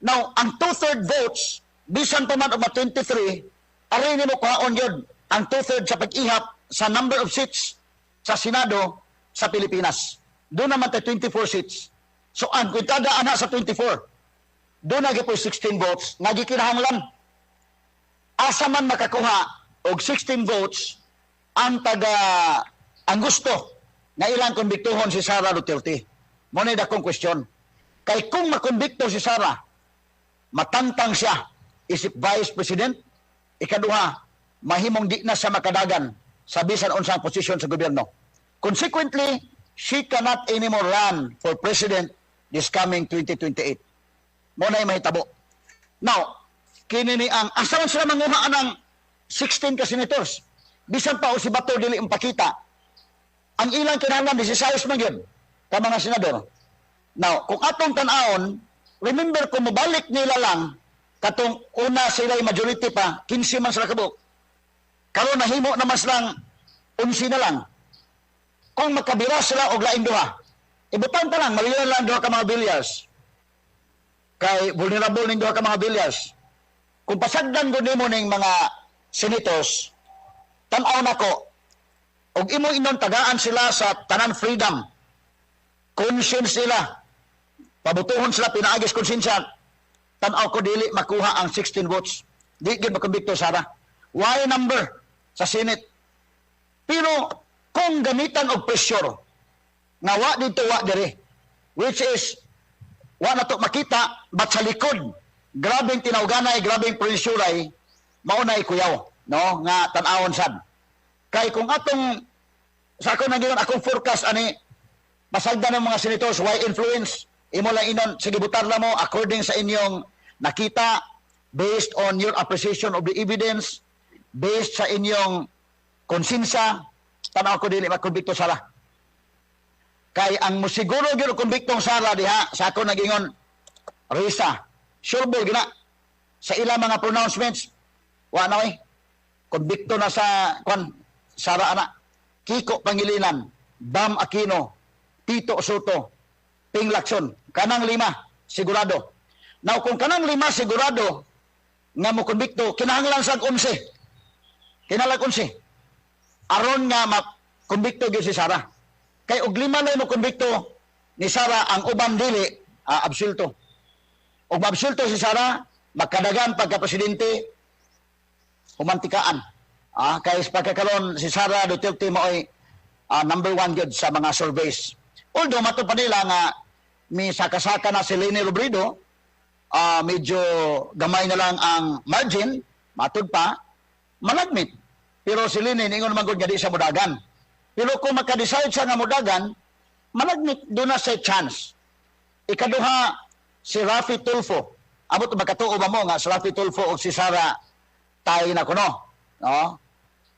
Now, ang two-third votes, bisan pa man og ma 23, aray nimo kuhaon yun ang two-third sa pag-ihap sa number of seats sa Senado sa Pilipinas. Doon naman tayo 24 seats. So, ang kwintada ana sa 24, doon na gyud 16 votes, nga gikinahanglan. Asa man makakuha og 16 votes ang taga ang gusto nga ilang konbiktuhon si Sara Duterte? Mo na dakong question. Kay kung makonbikto si Sara, matantang siya isip Vice President, ikaduha, mahimong di na siya makadagan sa bisan unsang posisyon sa gobyerno. Consequently, she cannot anymore run for president this coming 2028. Mo na mahitabo. Now, kini ni ang asa man sila manguha anang 16 ka senators? Bisan pa o si Bato dili pakita. Ang ilang kinahanglan 16 man gyud ka mga senador. Now, kung atong tan-awon, remember kung mobalik nila lang katong una sila majority pa, 15 man sila kabuok. Karon nahimo naman silang 11 na lang. Kung makabira sila og laing duha, ibutang pa lang, maliwan lang duha ka mga bilyas. Kay vulnerable ning duha ka mga bilyas. Kung pasagdan gud nimo ning mga senators, tan-aw nako og imo inon tagaan sila sa tanan freedom. Conscience nila. Pabutuhon sila pinaagis konsensya. Tan-aw ko dili makuha ang 16 votes. Di gid makumbikto Sara. Why number sa Senate? Pero kung gamitan og pressure nga wa dito wa diri, which is wa na to makita, but sa likod grabeng tinawganay, grabeng pressuray, mao na ikuyaw, no, nga tan-awon sad. Kay kung atong sa ako nang giyon akong forecast ani Pasagdan ng mga senators, why influence? Imo lang inon, sige, butar lang mo according sa inyong nakita, based on your appreciation of the evidence, based sa inyong konsinsa, tanaw ko dili makonbikto Sara. Kay ang musiguro gyud konbiktong Sara diha sa ako nagingon Risa, sure ball gina sa ilang mga pronouncements, wa na oy. Konbikto na sa kwan Sara ana. Kiko Pangilinan, Bam Aquino, Tito Sotto, Ping Lacson, kanang lima sigurado. Now kung kanang lima sigurado nga mo konbikto, kinahanglan sa 11. Kinahanglan 11. Aron nga makonbikto gyud si Sara. Kay og lima na mo konbikto ni Sara, ang uban dili, absulto. Og maabsulto si Sara, makadagan pagka presidente, humantikaan. Kay pagkakaron si Sara Duterte maoy number one gyud sa mga surveys. Although mato pa nila nga mi saka-saka na si Leni Robredo, medyo gamay na lang ang margin, matud pa, malagmit. Pero si Leni ningon man gud nga di siya mudagan. Pero kung maka-decide siya nga mudagan, malagmit doon na sa chance. Ikaduha, si Raffy Tulfo. Amot makatuo ba mo nga si Raffy Tulfo o si Sara tay na kuno? No?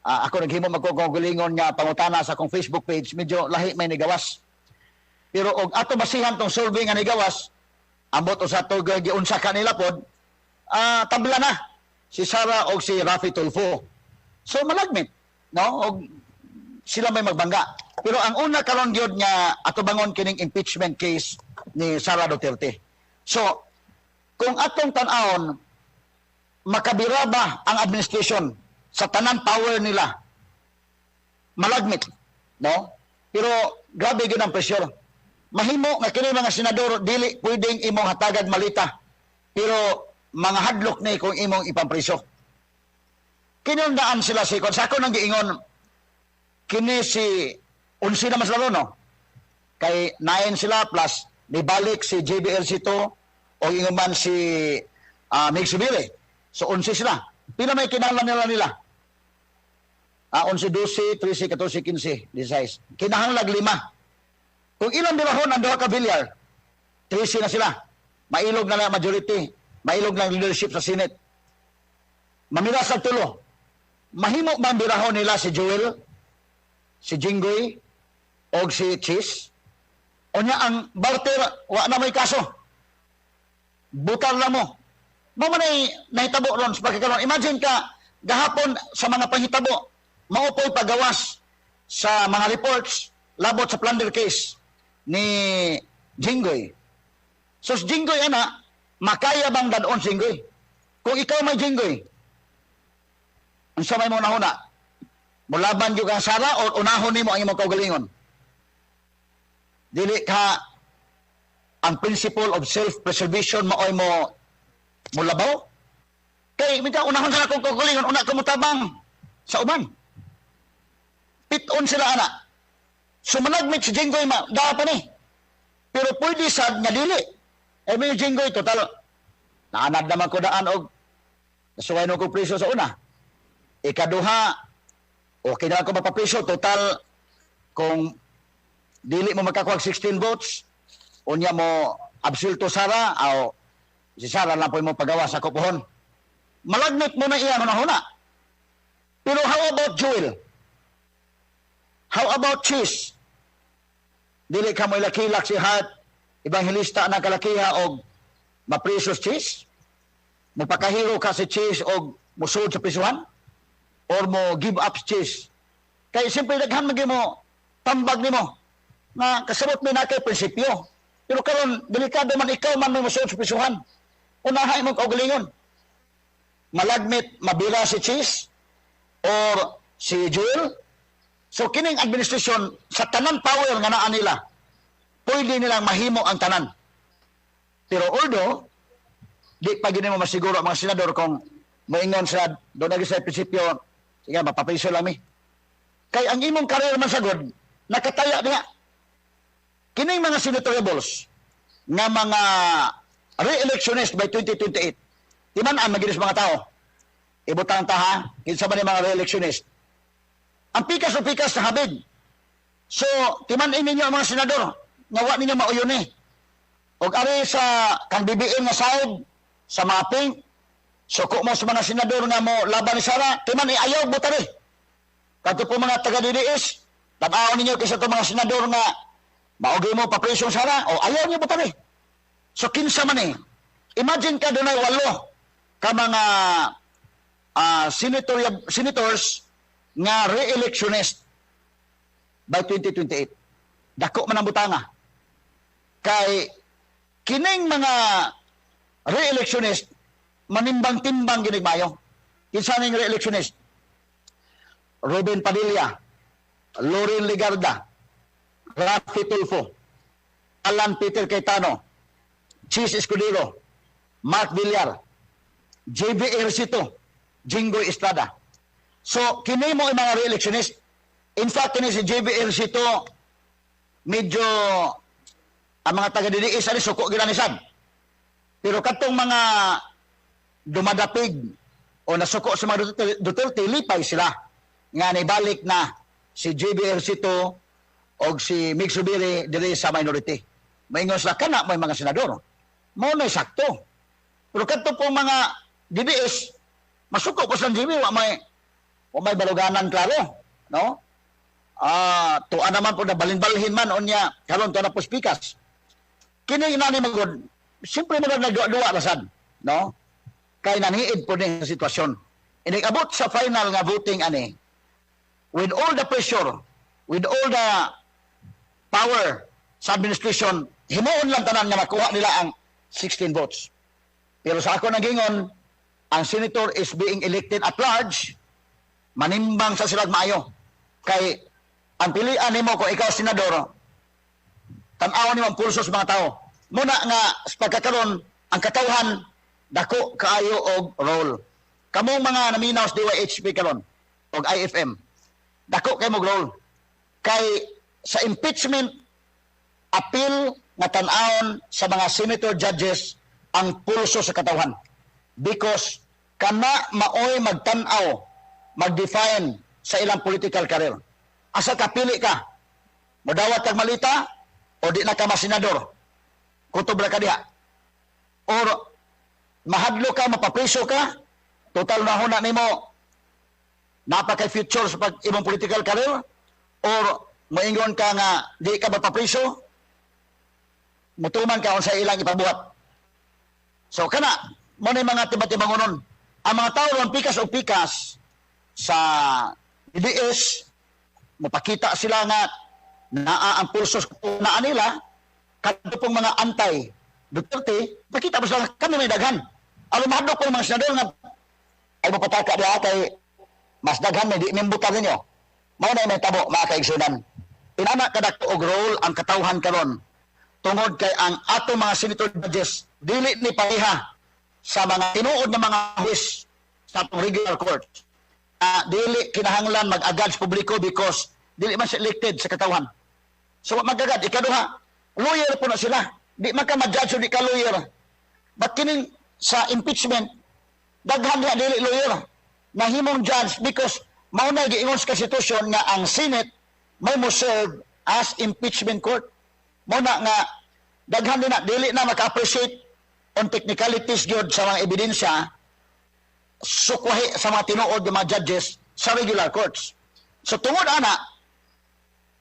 Ako naghimo magkukulingon nga pangutana sa akong Facebook page, medyo lahi may nigawas. Pero og ato basihan tong survey nga nigawas, ambot usa to giunsa kanila pod, tabla na si Sara og si Raffy Tulfo. So malagmit, no? Og sila may magbangga. Pero ang una karon gyud nga ato bangon kining impeachment case ni Sara Duterte. So, kung atong tan-awon, makabira ba ang administration sa tanan power nila? Malagmit, no? Pero grabe gyud ang pressure. Mahimo nga kini mga senador dili pwedeng imong hatagad malita. Pero mga hadlok ni kung imong ipampriso. Kinundaan sila si kon sa ako nang giingon kini si 11 na mas laro, no? Kay 9 sila plus nibalik si JBLC 2 o ingon man si Mig Subiri. So 11 sila. Pila may kinahanglan nila? 11, 12, 13, 14, 15, 16. Kinahanglan lima. Kung ilang birahon ang duha ka Villar, 13 na sila. Mailog na lang majority. Mailog na ang leadership sa Senate. Mamila sa tulo. Mahimo ba ang birahon nila si Joel, si Jinggoy, o si Chiz? O niya ang barter, wa na may kaso. Butar lang mo. Mo man ay nahitabo ron sa pagkakaroon. Imagine ka, gahapon sa mga panghitabo, maupoy pagawas sa mga reports labot sa plunder case ni Jinggoy. So si Jinggoy ana, makaya bang dadon si Jinggoy? Kung ikaw may Jinggoy, unsa may mo nahuna? Mulaban gyud kang Sara o unahon nimo ang imong kaugalingon? Dili ka ang principle of self-preservation maoy mo mulabaw? Kay mika unahon sa akong kaugalingon, una ka motabang sa uban. Piton sila ana. Sumanagmit si Jinggoy ma, daa pa ni. Pero pwede sad nga dili. Eh may Jinggoy total. Naanad naman ko daan og nasuway no ko priso sa una. Ikaduha, okay na ako mapapriso total kung dili mo makakuha 16 votes, unya mo absulto Sara aw si Sara lang po mo pagawa sa kupuhon. Malagmit mo na iya hunahuna. Pero how about Joel? How about Chiz? Dili ka mo ilakilak si Heart Evangelista na kalakiha og mapriso si Chiz? Mupakahiro ka si Chiz og musud sa prisuhan? Or mo give up si Chiz? Kay siyempre daghan man mo tambag nimo nga kasabot mi na kay prinsipyo. Pero karon delikado man ikaw man mo musud sa prisuhan. Unahay mo kaugalingon. Malagmit mabira si Chiz or si Joel. So kining administrasyon sa tanan power nga naa nila, pwede nilang mahimo ang tanan. Pero although di pa gini mo masiguro ang mga senador kung moingon sila doon na sa prinsipyo, sige mapapriso lang mi. Kay ang imong career man sagod nakataya diha. Kining mga senatoriables nga mga re-electionist by 2028, timan ang maginis mga tao. Ibutang ta ha, kinsa man yung mga re-electionist. Ang pikas o pikas na habig. So, timan-i ninyo ang mga senador nga wa ninyo mauyon eh. Og ari sa kang BBM nga side, sa mga pink, suko mo sa mga senador nga mo laban ni Sara, timan-i, ayaw botari. Kadto po mga taga DDS, tan-awon ninyo kaysa itong mga senador nga maugay mo papresyon Sara, o ayaw niyo botari. So kinsa man eh. Imagine ka dunay walo ka mga senators nga re-electionist by 2028. Dako man ang butanga. Kay kining mga re-electionist manimbang-timbang ginig mayo. Kinsa ning re-electionist? Robin Padilla, Loren Legarda, Raffy Tulfo, Alan Peter Cayetano, Chiz Escudero, Mark Villar, JB Ejercito, Jinggoy Estrada. So, kini mo ang mga re-electionist. In fact, kini si JB Ejercito, medyo ang mga taga-DDS ani suko gila ni sad. Pero katong mga dumadapig o nasuko sa mga Duterte, Duterte, lipay sila nga nibalik na si JB Ejercito o si Migz Zubiri diri sa minority. Maingon sila, kana may mga senador. Mao na sakto. Pero kadto po mga DDS, masuko po sa JB, wa may baluganan klaro, no? Tuan naman po na balin-balhin man unya karon tuan na po speakers. Kini inani magod, siyempre magod nagduwa-duwa ra sad, no? Kay naniid po ni sa sitwasyon. Inig abot sa final nga voting ani, with all the pressure, with all the power sa administration, himuon lang tanan nga makuha nila ang 16 votes. Pero sa ako nagingon, ang senator is being elected at large, manimbang sa silag maayo. Kay ang pilian nimo kung ikaw senador, tan-awon nimo ang pulso sa mga tao. Muna nga sa pagkakaron ang katawhan dako kaayo og role. Kamong mga naminaw sa DYHP karon og IFM, dako kay mog role. Kay sa impeachment appeal nga tan-awon sa mga senator judges ang pulso sa katawhan. Because kana maoy magtan-aw, mag-define sa ilang political career. Asa ka pili ka? Modawat kag malita o di na ka masenador? Kutob ra ka diha. Or mahadlo ka, mapapriso ka, total na huna nimo napa kay future sa pag imong political career, or moingon ka nga di ka mapapriso, mutuman ka sa ilang ipabuhat. So kana mo na mga tiba-tibangonon. Ang mga tao ron pikas o pikas sa DDS, mapakita sila nga naa ang pulso naa nila. Kadto pong mga antay Duterte, pakita mo sila kami may daghan. Aron mahadlok po ng mga senador nga ay mapataka diha kay mas daghan may di mimbutar ninyo. Mao na may tabo, mga kaigsunan. Inana kadako og role ang katawhan karon tungod kay ang ato mga senator judges dili ni pareha sa mga tinuod nga mga huwes sa atong regular court. Dili kinahanglan mag-agad sa publiko because dili man sila elected sa katawhan. So magagad. Ikaduha, lawyer po na sila. Di man ka ma-judge o di ka lawyer. But kining sa impeachment, daghan nga dili lawyer nahimong judge because mao na giingon sa konstitusyon nga ang Senate may mo serve as impeachment court. Mao na nga daghan din na dili na maka-appreciate on technicalities gyud sa mga ebidensya, sukwahi sa mga tinuod ng mga judges sa regular courts. So tungod ana,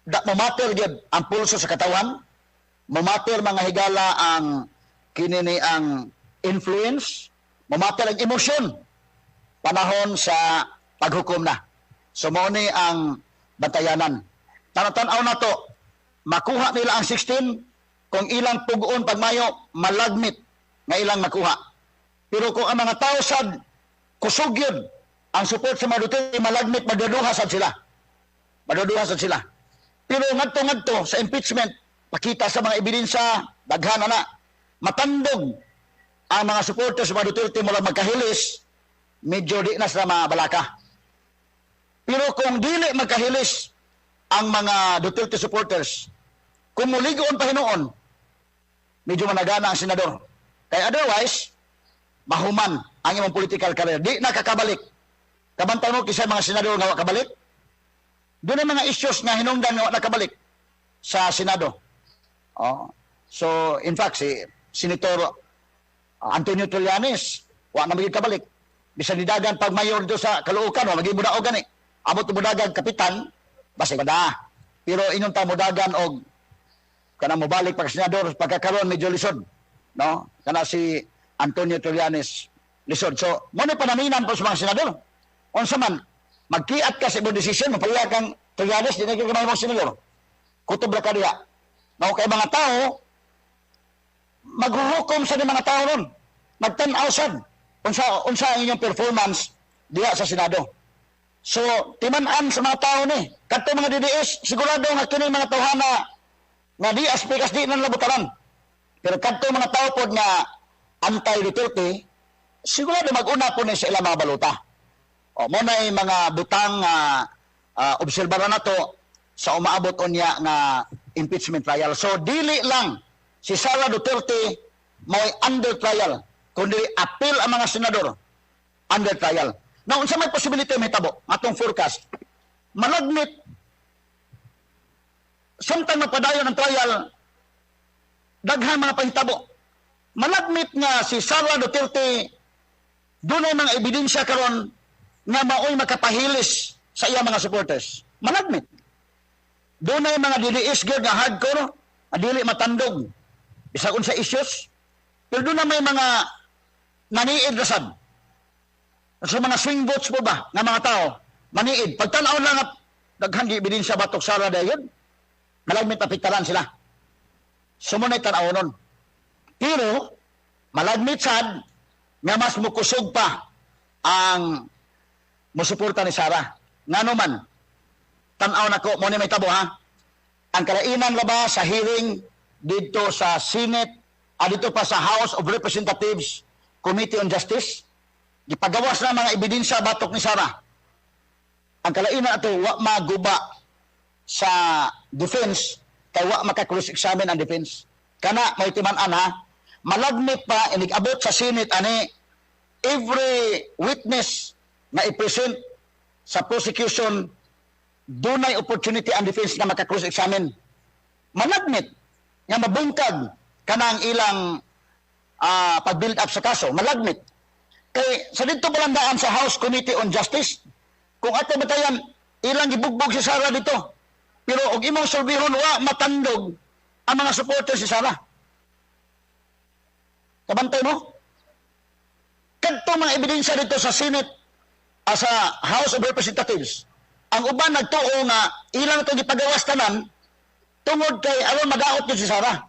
da momatter gyud ang pulso sa katawan, momatter, mga higala, ang kinini ang influence, momatter ang emosyon panahon sa paghukom na. So mao ni ang bantayanan. Tan-aw na to, makuha nila ang 16, kung ilang pugon pagmayo, malagmit nga ilang makuha. Pero kung ang mga tao sad kusog yun, ang support sa mga Duterte, malagmit magduduha sad sila. Magduduha sad sila. Pero ngadto-ngadto sa impeachment, pakita sa mga ebidensya, daghan na, matandog ang mga supporters sa mga Duterte mula magkahilis, medyo di na sila mabalaka. Pero kung dili magkahilis ang mga Duterte supporters, kung muligoon pa hinuon, medyo managana ang senador. Kaya otherwise, mahuman ang imong political career. Di na kakabalik. Kabantay mo kisay mga senador nga wa kabalik? Doon ang mga issues nga hinungdan nga wa nakabalik sa Senado. Oh. So, in fact, si Senator Antonio Trillanes, wa na magyud kabalik. Bisan nidagan pag mayor do sa Caloocan, wa magyud mudaog gani. Abot mudagan kapitan, basta ba. Pero inyong ta mudagan og kana mobalik pag senador pagkakaroon, medyo lisod, no? Kana si Antonio Trillanes, lisod. So, mo ni panaminan po sa mga senador. Unsa man magkiat ka sa imong desisyon, mapaya kang Trillanes, di na gyud ka senador. Kutob ra ka diha. No, kay mga tao maghuhukom sa ni mga tao ron. Magtan-aw sad unsa ang inyong performance diha sa Senado. So, timan-an sa mga tao ni. Kadto mga DDS, sigurado nga kini mga tawhana nga di aspikas di nang labutaran. Pero kadto mga tao pod nga anti-Duterte, sigurado mag-una po ni sa ilang mga baluta. O, mo na mga butang obserbaran nato sa umaabot unya nga impeachment trial. So, dili lang si Sara Duterte mo'y under trial, kundi apil ang mga senador under trial. Now, unsa may possibility mahitabo atong forecast? Malagmit samtang magpadayon ang trial, daghan mga pahitabo. Malagmit nga si Sara Duterte dunay mga ebidensya karon nga maoy makapahilis sa iya mga supporters. Malagmit. Dunay mga DDS gyud nga hardcore, nga dili matandog bisag unsa issues, pero doon na may mga naniid ra sad. Sa mga swing votes po ba nga mga tao, maniid. Pagtan-aw lang nga daghan gi ebidensya batok Sara dayon, malagmit apektaran sila. Sumunay tan-aw nun. Pero malagmit sad nga mas mukusog pa ang musuporta ni Sara. Ngano man, tan-aw nako mo ni may tabo ha. Ang kalainan ra ba sa hearing didto sa Senate, dito pa sa House of Representatives Committee on Justice, gipagawas na mga ebidensya batok ni Sara. Ang kalainan ato wa maguba sa defense kay wa maka-cross-examine ang defense. Kana may timan-an ha. Malagmit pa inig-abot sa Senate ani every witness na i-present sa prosecution dunay opportunity ang defense na maka-cross-examine. Malagmit nga mabungkag kanang ilang pag-build up sa kaso. Malagmit. Kay sa dito palandaan sa House Committee on Justice, kung ato batayan, ilang gibugbog si Sara dito. Pero og imong solbihon, wa matandog ang mga supporters si Sara. Kabantay mo? Kadto mga ebidensya dito sa Senate, sa House of Representatives, ang uban nagtuo nga ilang itong gipagawas tanan tungod kay aron madaot yun si Sara.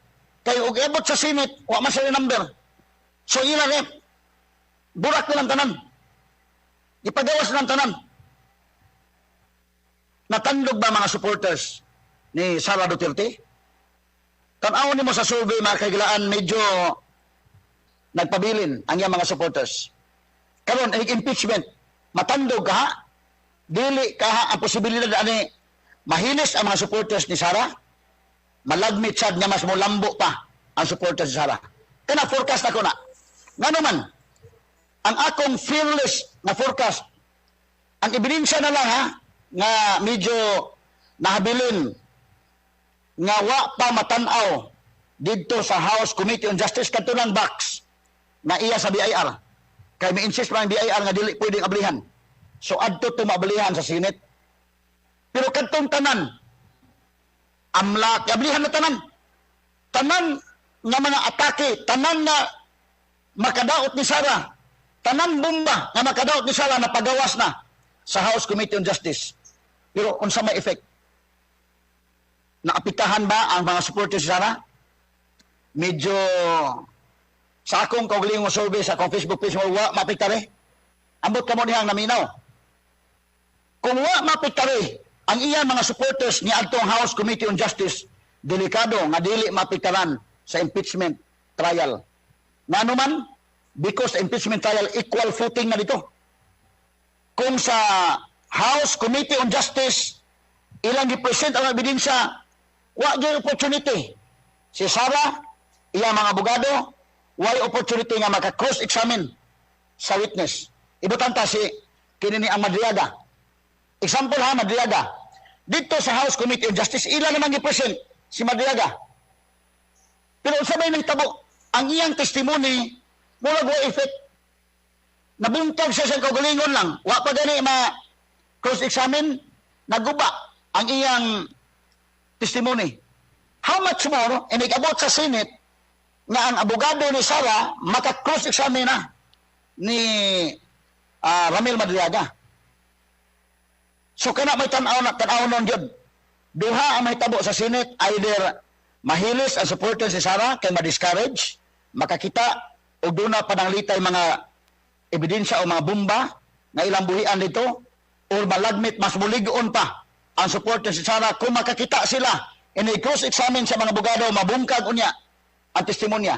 Kay og ibot sa Senate, wa man sila number. So ilang burak na lang tanan. Gipagawas na lang tanan. Natandog ba mga supporters ni Sara Duterte? Tan-awon nimo sa survey mga kaigilaan, medyo nagpabilin ang iyang mga supporters. Karon impeachment, matandog ka? Dili ka ang posibilidad ani mahilis ang mga supporters ni Sara? Malagmit sad nga mas molambo pa ang supporters ni Sara. Kana forecast ako na. Ngano man, ang akong fearless na forecast, ang ebidensya na lang ha, nga medyo nahabilin nga wa pa matan-aw didto sa House Committee on Justice kadto ng box na iya sa BIR. Kay mi-insist pa ang BIR nga dili pwedeng ablihan. So adto to maablihan sa Senate. Pero kadtong tanan amlak ablihan na tanan. Tanan nga mga atake, tanan nga makadaot ni Sara, tanan bomba nga makadaot ni Sara na pagawas na sa House Committee on Justice. Pero unsa may effect? Naapektahan ba ang mga supporters si Sara? Medyo sa akong kaugalingong survey sa akong Facebook page, wa maapektare. Ambot kamo dihang naminaw. Kung wa maapektare ang iyang mga supporters ni adtong House Committee on Justice, delikado nga dili maapektaran sa impeachment trial. Ngano man, because impeachment trial equal footing na dito. Kung sa House Committee on Justice ilang gi-present ang ebidensya, wa gyud opportunity si Sara, iyang mga abogado, way opportunity nga maka-cross-examine sa witness. Ibutan ta si kini ni ang Madriaga. Example ha, Madriaga. Dito sa House Committee on Justice, ila naman gi-present si Madriaga. Pero unsa may nahitabo? Ang iyang testimony murag wa effect. Nabuntag siya sa kaugalingon lang. Wa pa gani ma cross-examine, naguba ang iyang testimony. How much more, inig-abot sa Senate, nga ang abogado ni Sara maka-cross-examine na ni Ramil Madriaga. So kana may tan-aw na tan-aw nun gyud. Duha ang mahitabo sa Senate: either mahilis ang supporter si Sara kay ma-discourage, makakita og duna pa nang litay mga ebidensya o mga bomba nga ilang buhian dito, or malagmit, mas mulig-on pa ang supporter si Sara kung makakita sila ini cross-examine sa mga abogado, mabungkag unya ang testimonya.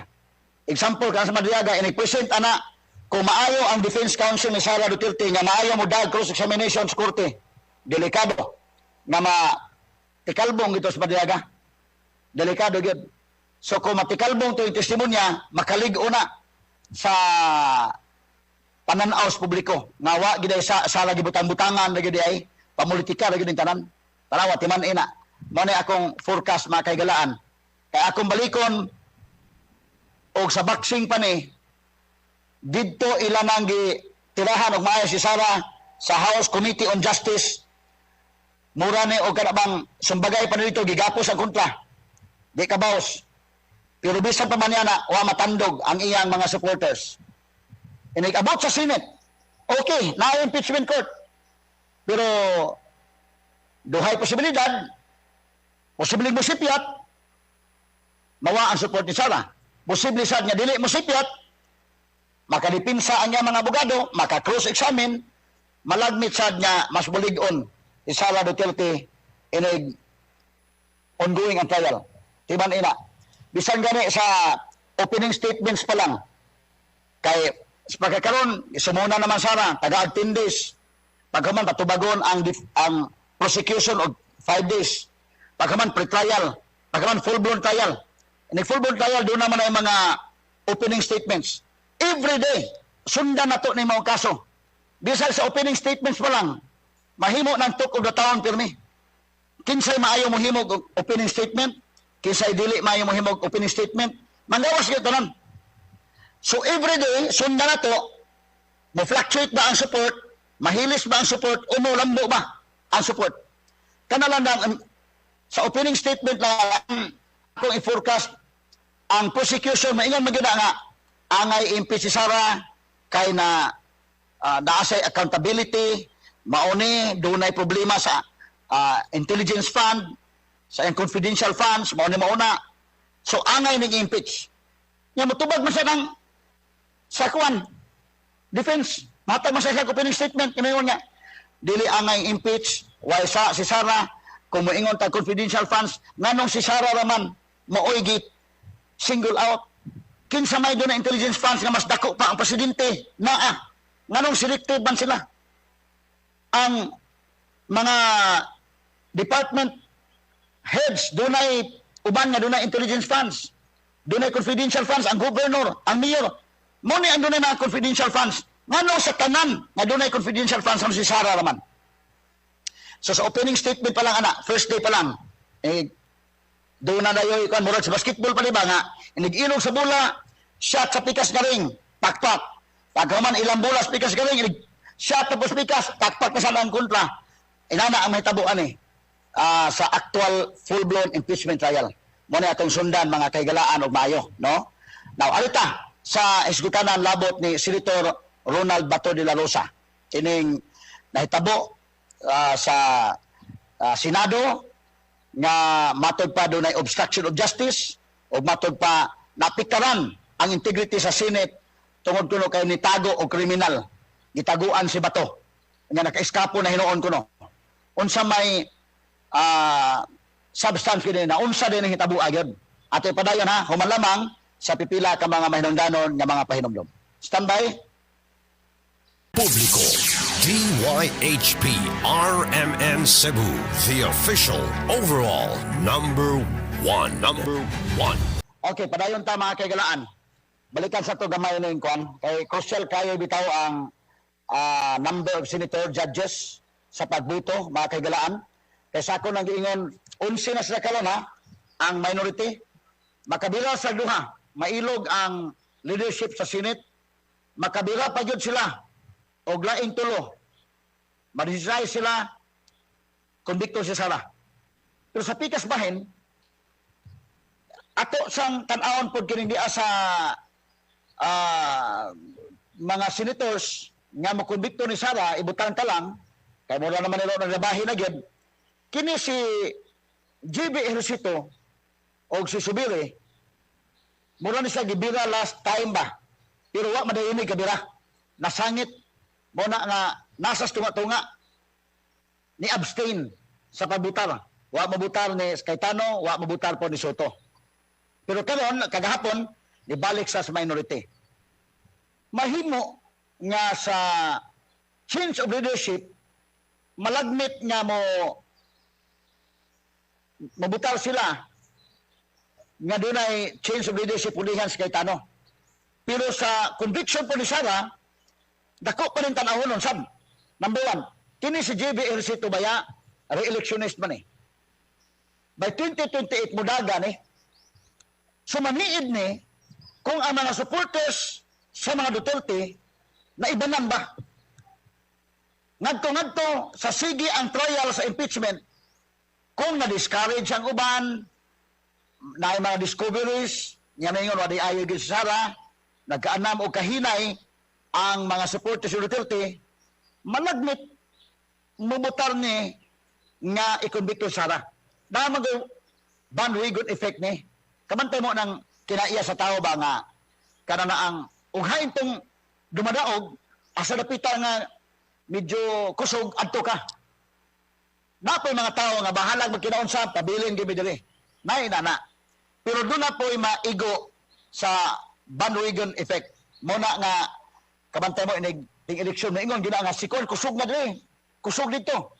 Example kan sa Madriaga, ini present ana, kung maayo ang defense counsel ni Sara Duterte nga maayo mo dag cross-examination sa korte, delikado nga ma tikalbong ito sa Madriaga. Delikado gyud. So kung matikalbong to yung testimonya, makalig-o na sa pananaw sa publiko. Nga wa gid sa sala gibutang-butangan na gid ay pamulitika ra gyud tanan. Tanawa timan ina. Mao ni akong forecast, mga kaigalaan. Kay akong balikon og sa boxing pa ni didto ila nang tirahan og maayo si Sara sa House Committee on Justice, mura ni og kana bang sumbagay pa nito, gigapos ang kontra. Di ka baos. Pero bisan pa man yan na, wa matandog ang iyang mga supporters. Inig abot sa Senate, okay, na impeachment court. Pero duhay posibilidad, posibleng mosipyat, mawa ang support ni Sara. Posible sad nga dili mosipyat, makadipinsa ang iyang mga abogado, maka-cross-examine, malagmit sad nga mas bulig-on si Sara Duterte inig ongoing ang trial. Timan ina. Bisan gani sa opening statements pa lang, kay sa pagkakaroon, sumuna naman Sara, taga 10 days. Pagkaman, patubagon ang prosecution og 5 days. Pagkaman, pre-trial. Pagkaman, full-blown trial. Inig full-blown trial, doon naman ay mga opening statements. Every day, sundan na to ni mga kaso. Bisan sa opening statements pa lang, mahimo ng talk of the town pirmi. Kinsay maayo mo himog og opening statement, kinsay dili maayo mo himog opening statement, manggawas gyud tanan. So every day, sundan na to, mo fluctuate ba ang support, mahilis ba ang support, o mo lambo ba ang support. Kana lang sa opening statement lang akong i-forecast ang prosecution maingon magyud nga angay impeach si Sara kay na naasay accountability, mauni dunay problema sa intelligence fund, sa iyang confidential funds, mauni mauna. So angay ning impeach. Nya motubag man siya ng sa kuan defense, matag man siya sa opening statement, ingon nga dili angay impeach, why sa si Sara, kung moingon ta confidential funds, nganong si Sara raman maoy gi single out? Kinsa may doon na intelligence funds nga mas dako pa ang presidente naa? Nganong selective man sila? Ang mga department heads, dunay uban nga dunay intelligence funds, dunay confidential funds, ang governor, ang mayor mo ni ang dunay mga confidential funds. Ngano sa tanan nga dunay confidential funds, ang si Sara raman? So sa opening statement pa lang ana, first day pa lang, eh doon na dayoy kan murag sa basketball pa, di ba, nga inig-ilog sa bola, shot sa pikas nga ring, pakpak. Pagkaman ilang bola sa pikas nga ring, inig shot tapos pikas, pakpak na sa ang kontra. Inana ang mahitabuan eh sa actual full-blown impeachment trial. Mo na atong sundan, mga kaigalaan, og maayo, no? Now, alita sa hisgutanan labot ni Senator Ronald Bato de la Rosa. Kining nahitabo sa Senado nga matod pa dunay obstruction of justice o matod pa napikaran ang integrity sa Senate tungod kuno kay nitago og kriminal. Gitaguan si Bato nga naka-eskapo na hinuon kuno. Unsa may substance kini na unsa din ang hitabo gyud? Ato padayon ha, human lamang sa pipila ka mga mahinungdanon nga mga pahinumdom. Standby. Publiko, DYHP RMN Cebu, the official overall number one. Number one. Okay, padayon ta, mga kaigalaan. Balikan sa to gamay na yung kwan. Kay crucial kayo bitaw ang number of senator judges sa pagbuto, mga kaigalaan. Kay sa ako nang giingon, 11 na sila karon ha, ang minority. Makabira sa duha, mailog ang leadership sa Senate. Makabira pa gyud sila og laing tulo. Ma-decide sila, convict si Sara. Pero sa pikas bahin, ato sang tan-awon pod kining dia sa mga senators nga mokonbikto ni Sara, ibutang ta lang kay mura naman nila naglabahin na gyud kini si GB Ejercito o si Zubiri. Mura ni siya gibira last time ba, pero wa madayon ni kabira, nasangit mo na nga nasa tunga-tunga, ni abstain sa pagbutar. Wa mabutar ni Cayetano, wa mabutar po ni Sotto. Pero karon, kagahapon, nibalik sa minority. Mahimo nga sa change of leadership, malagmit nga mo mabutar sila nga dunay change of leadership ulihan si Cayetano. Pero sa conviction po ni Sara, dako pa rin tan-awon nun, sab. Number one, kini si JB Ejercito baya, re-electionist man eh. By 2028, mudaga ni. So maniid ni, kung ang mga supporters sa mga Duterte, na ibanan ba? Ngadto-ngadto, sa sige ang trial sa impeachment, kung na-discourage ang uban, na mga discoveries, nga maingon, wadi ayo gyud si Sara, nagkaanam o kahinay ang mga supporters sa Duterte, malagmit mubutar ni nga i-convict si Sara. Na mag bandwagon effect ni. Kabantay mo ng kinaiya sa tao ba nga kana na ang ughain tong dumadaog asa dapita nga medyo kusog, adto ka. Napoy mga tao nga bahalag magkinaunsa, pabilin gyud mi diri. Nay na na. Pero doon na po'y maigo sa bandwagon effect. Muna nga kabantay mo inig ting eleksyon, maingon gyud nga sikon kusog na diri. Kusog dito.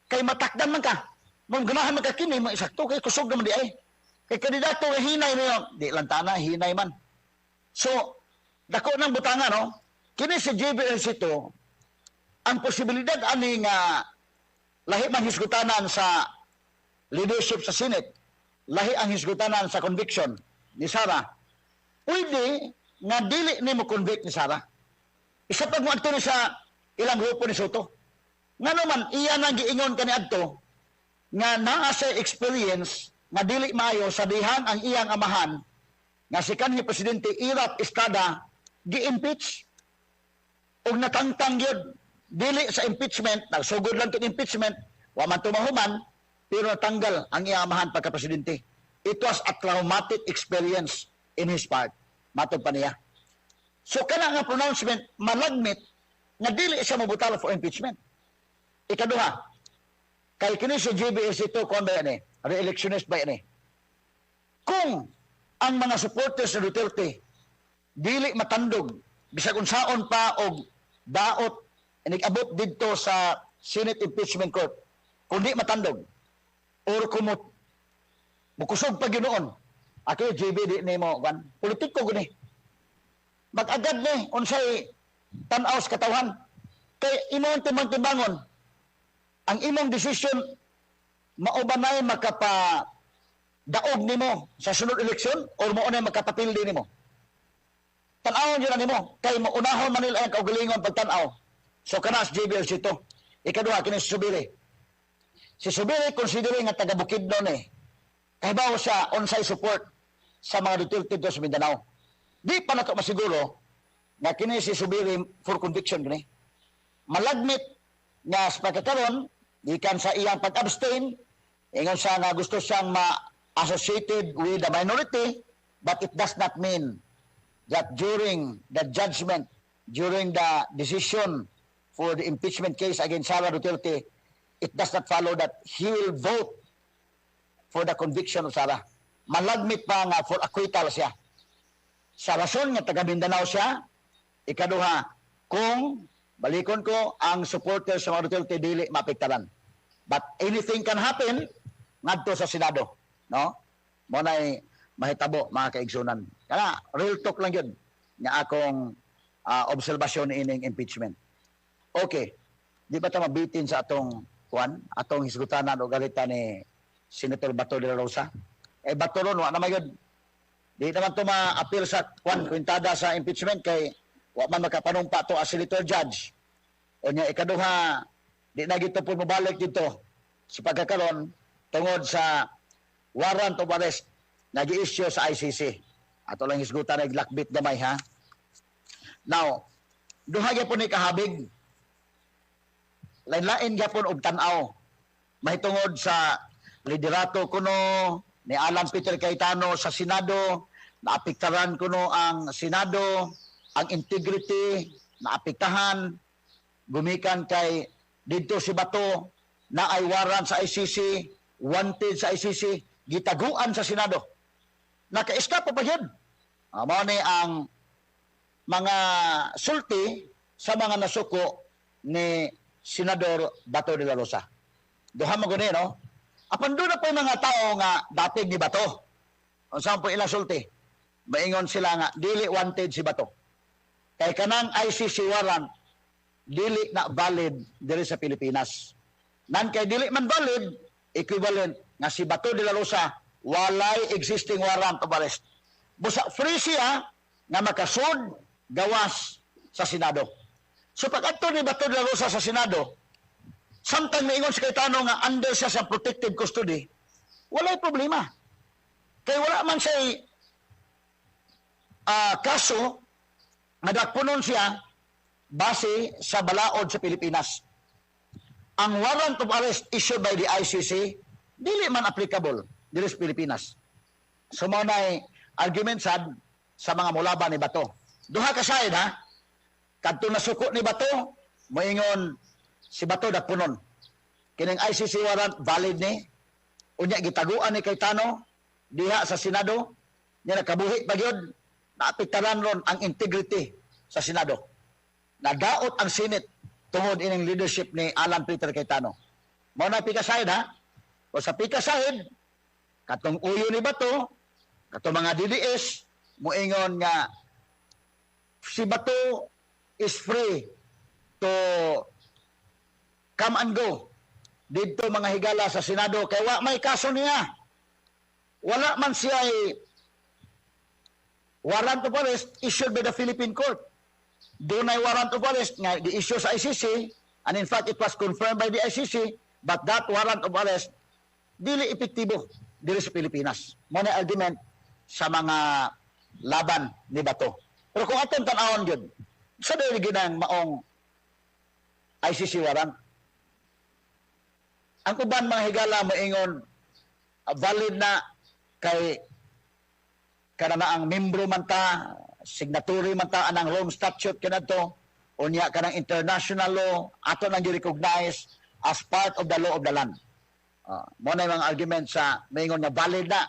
Kay matakdan man ka. Mong ganahan man ka kini, mo isakto kay kusog naman di ay. Kay kandidato nga hinay niyo, di lang tana hinay man. So, dako ng butanga, no? Kini si JB Ejercito, ang posibilidad ani nga lahi man hisgutanan sa leadership sa Senate, lahi ang hisgutanan sa conviction ni Sara. Pwede nga dili ni mo convict ni Sara. Isa pag mo adto ni sa ilang grupo ni Sotto. Nga naman, iya nang giingon kani adto nga naa sa experience nga dili maayo sa dihang ang iyang amahan nga si kanhi presidente Erap Estrada gi-impeach ug natangtang gyud dili sa impeachment, nagsugod lang tong impeachment, wa man tumahuman, pero natanggal ang iyang amahan pagka presidente. It was a traumatic experience in his part, matod pa niya. So kana nga pronouncement, malagmit nga dili siya mobutar for impeachment. Ikaduha, kay kini si JB Ejercito kon ba ni, re-electionist ba ni? Kung ang mga supporters ni Duterte dili matandog bisag unsaon pa og daot inig-abot didto sa Senate Impeachment Court, kung di matandog or kung mukusog pa ginoon, ako JB di nimo kan politiko guni, mag-agad ni unsay tan-aw sa katawhan, kay imong timbang-timbangon ang imong decision, mao ba nay makapa daog nimo sa sunod eleksyon or mao nay makapapildi nimo? Tan-awon yun na nimo kay maunahon man nila ang kaugalingon pagtan-aw. So kana si JB Ejercito. Ikaduha, kini si Zubiri. Si Zubiri, considering nga taga Bukidnon eh, kahibaw siya unsay support sa mga Duterte do sa Mindanao. Di pa nato masiguro nga kini si Zubiri for conviction kini. Malagmit nga sa pagkakaron gikan sa iyang pag-abstain, ingon siya nga gusto siyang ma-associated with the minority, but it does not mean that during the judgment, during the decision for the impeachment case against Sara Duterte, it does not follow that he will vote for the conviction of Sara. Malagmit pa nga for acquittal siya. Sa rason nga taga Mindanao siya, ikaduha, kung balikon ko ang supporters sa mga Duterte dili maapektaran. But anything can happen ngadto sa Senado, no? Mo nay mahitabo, mga kaigsunan. Kana real talk lang yun nga akong obserbasyon ining impeachment. Okay. Di ba ta mabitin sa atong kuan atong hisgutanan og alita ni Senator Bato de la Rosa. Eh, Bato ron wa na magyud. Di naman to ma-appeal sa kuan, kwintada sa impeachment kay wa man makapanumpa to as senator judge. Unya ikaduha, di na gito po mobalik dito sa pagkakaron tungod sa warrant of arrest na gi-issue sa ICC. Ato lang hisgutan og lakbit gamay, ha. Now, duha gyapon ni kahabig. Lain-lain gyapon og tan-aw mahitungod sa liderato kuno ni Alan Peter Cayetano sa Senado, naapektaran kuno ang Senado, ang integrity naapektahan gumikan kay didto si Bato na ay warrant sa ICC, wanted sa ICC, gitaguan sa Senado. Naka-escape pa gyud. Mao ni ang mga sulti sa mga nasuko ni Senador Bato de la Rosa. Duha mo guni, no? Apan doon na po yung mga tao nga dapig ni Bato. Unsa po ilang sulti? Maingon sila nga dili wanted si Bato. Kay kanang ICC warrant dili na valid diri sa Pilipinas. Nan kay dili man valid, equivalent nga si Bato de la Rosa walay existing warrant of arrest. Busa free siya nga makasud gawas sa Senado. So pag adto ni Bato de la Rosa sa Senado, samtang maingon si Cayetano nga under siya sa protective custody, walay problema. Kay wala man siya kaso nga dakpunon siya base sa balaod sa Pilipinas. Ang warrant of arrest issued by the ICC dili man applicable diri sa Pilipinas. So mao nay argument sad sa mga mulaban ni Bato. Duha ka side, ha. Kadto nasuko ni Bato, moingon si Bato dakpunon. Kining ICC warrant valid ni. Unya gitaguan ni Cayetano diha sa Senado, nya nakabuhi pa gyud, naapektaran ron ang integrity sa Senado. Nadaot ang Senate tungod ining leadership ni Alan Peter Cayetano. Mao na pika side, ha. O sa pika side, katong uyo ni Bato, katong mga DDS, moingon nga si Bato is free to come and go didto, mga higala, sa Senado kay wa may kaso niya. Wala man siya ay warrant of arrest issued by the Philippine court. Dunay warrant of arrest nga gi-issue sa ICC, and in fact it was confirmed by the ICC, but that warrant of arrest dili epektibo diri sa Pilipinas. Mao na argument sa mga laban ni Bato. Pero kung atong tan-awon gyud sa dili ginang maong ICC warrant, ang uban, mga higala, moingon valid na kay kana ang membro man ta, signatory man ta anang Rome Statute kanadto, unya kanang international law ato nang gi-recognize as part of the law of the land. Mo na yung mga argument sa moingon nga valid na.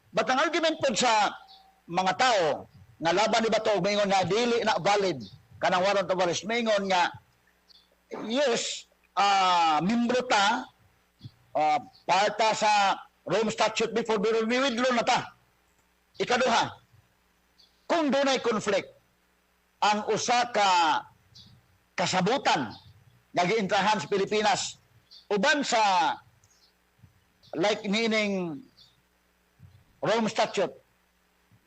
But ang argument po sa mga tao nga laban ni Bato, moingon nga dili na valid kanang warrant of arrest, moingon nga yes, membro ta, part ta sa Rome Statute before, pero mi-withdraw na ta. Ikaduha, kung dunay conflict ang usa ka kasabutan nga giintrahan sa Pilipinas uban sa like niining Rome Statute,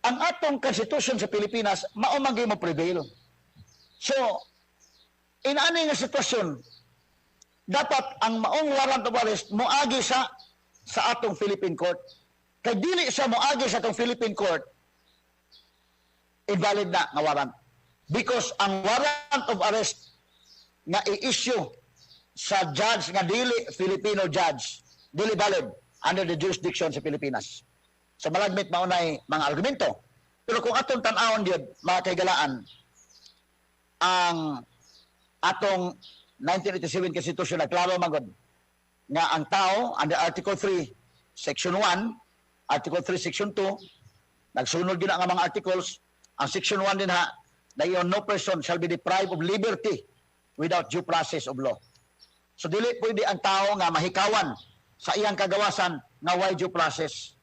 ang atong constitution sa Pilipinas mao man gyud mo prevail. So inani nga sitwasyon, dapat ang maong warrant of arrest moagi sa atong Philippine court. Kay dili siya moagi sa atong Philippine court, invalid na nga warrant. Because ang warrant of arrest nga i-issue sa judge nga dili Filipino judge, dili valid under the jurisdiction sa Pilipinas. So malagmit maunay mga argumento. Pero kung atong tan-awon gyud, mga kaigalaan, ang atong 1987 Constitution nagklaro man gud nga ang tao under Article 3 Section 1, Article 3 Section 2, nagsunod gyud ang mga articles. Ang Section 1 din ha, dayon, no person shall be deprived of liberty without due process of law. So dili pwede ang tao nga mahikawan sa iyang kagawasan nga way due process.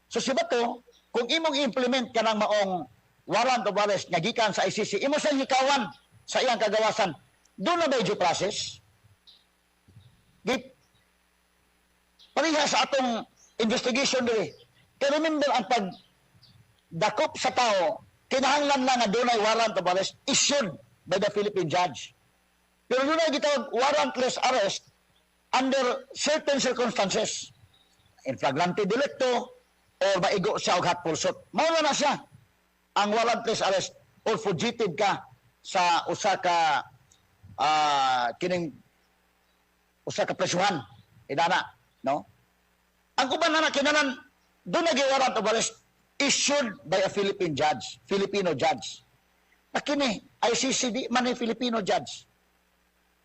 So si Bato, kung imong i-implement kanang maong warrant of arrest nga gikan sa ICC, imo siyang hikawan sa iyang kagawasan, duna ba due process? Di pareha sa atong investigation diri. Kaya remember, ang pag dakop sa tao, kinahanglan lang nga dunay warrant of arrest issued by the Philippine judge. Pero dunay gitawag warrantless arrest under certain circumstances. In flagrante delicto or maigo siya og hot pursuit. Mao na na siya ang warrantless arrest or fugitive ka sa usa ka kining usa ka presuhan inana, no? Ang uban na kinahanglan dunay warrant of arrest issued by a Philippine judge, Filipino judge. Na kini ICC, di man ni Filipino judge.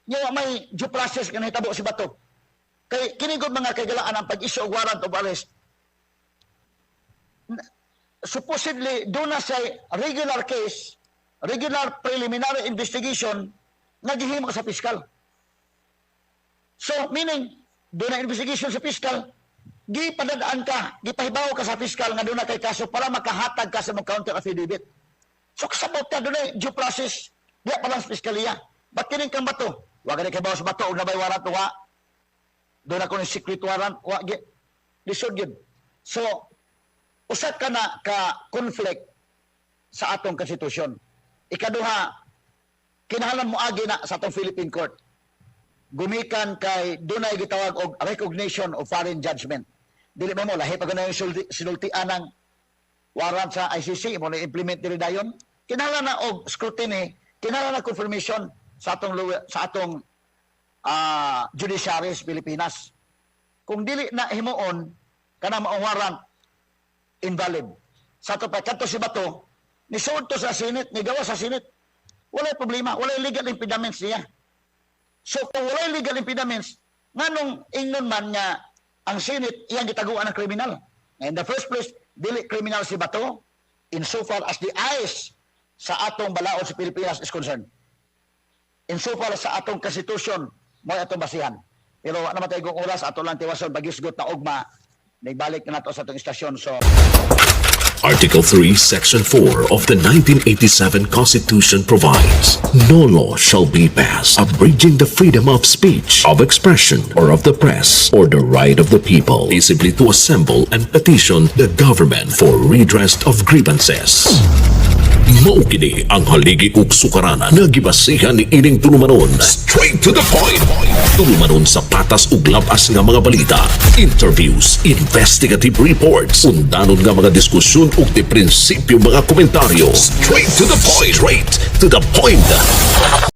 Nya may due process nga nahitabo si Bato. Kay kini gud, mga kaigalaan, ang pag-issue og warrant of arrest, supposedly duna sa regular case, regular preliminary investigation nga gihimo sa piskal. So, meaning, duna investigation sa piskal, gipadadaan ka, gipahibaw ka sa piskal nga duna kay kaso para makahatag ka sa mong counter affidavit. So, kasabot ka, duna due process, diya pa lang sa piskaliya. Ba't kining kang Bato? Wa gani kahibaw sa Bato, ug naa bay warrant, wa. Duna ko ng secret warrant, wa, lisod yun. So, usa ka na ka conflict sa atong konstitusyon. Ikaduha, kinahanglan mo agi na sa atong Philippine court. Gumikan kay dunay gitawag og recognition of foreign judgment. Dili ba mo lahi pa gani yung sinultian ng warrant sa ICC mo na implement diri dayon? Kinahanglan na og scrutiny, kinahanglan na confirmation sa atong judiciary sa Pilipinas. Kung dili na himuon kanang maong warrant, invalid. Sa ato pa kadto si Bato, nisuod to sa Senate, nigawa sa Senate. Walay problema, walay legal impediments niya. So kung walay legal impediments, nganong ingnon man nga ang Senate iyang gitaguan ng kriminal? In the first place, dili kriminal si Bato insofar as the eyes sa atong balaod sa Pilipinas is concerned. Insofar as sa atong constitution mo atong basihan. Pero wa naman tayo kung oras, ato lang tiwason pagisgot na ugma, nagbalik na nato sa atong istasyon. So Article 3, Section 4 of the 1987 Constitution provides, "No law shall be passed abridging the freedom of speech, of expression, or of the press, or the right of the people peaceably to assemble and petition the government for redress of grievances." Mao kini ang haligi ug sukaranan nga gibasihan ni ining tulumanon. Straight to the point. Tulumanon sa patas ug labas nga mga balita, interviews, investigative reports, undanon nga mga diskusyon ug di prinsipyo mga komentaryo. Straight to the point. Straight to the point.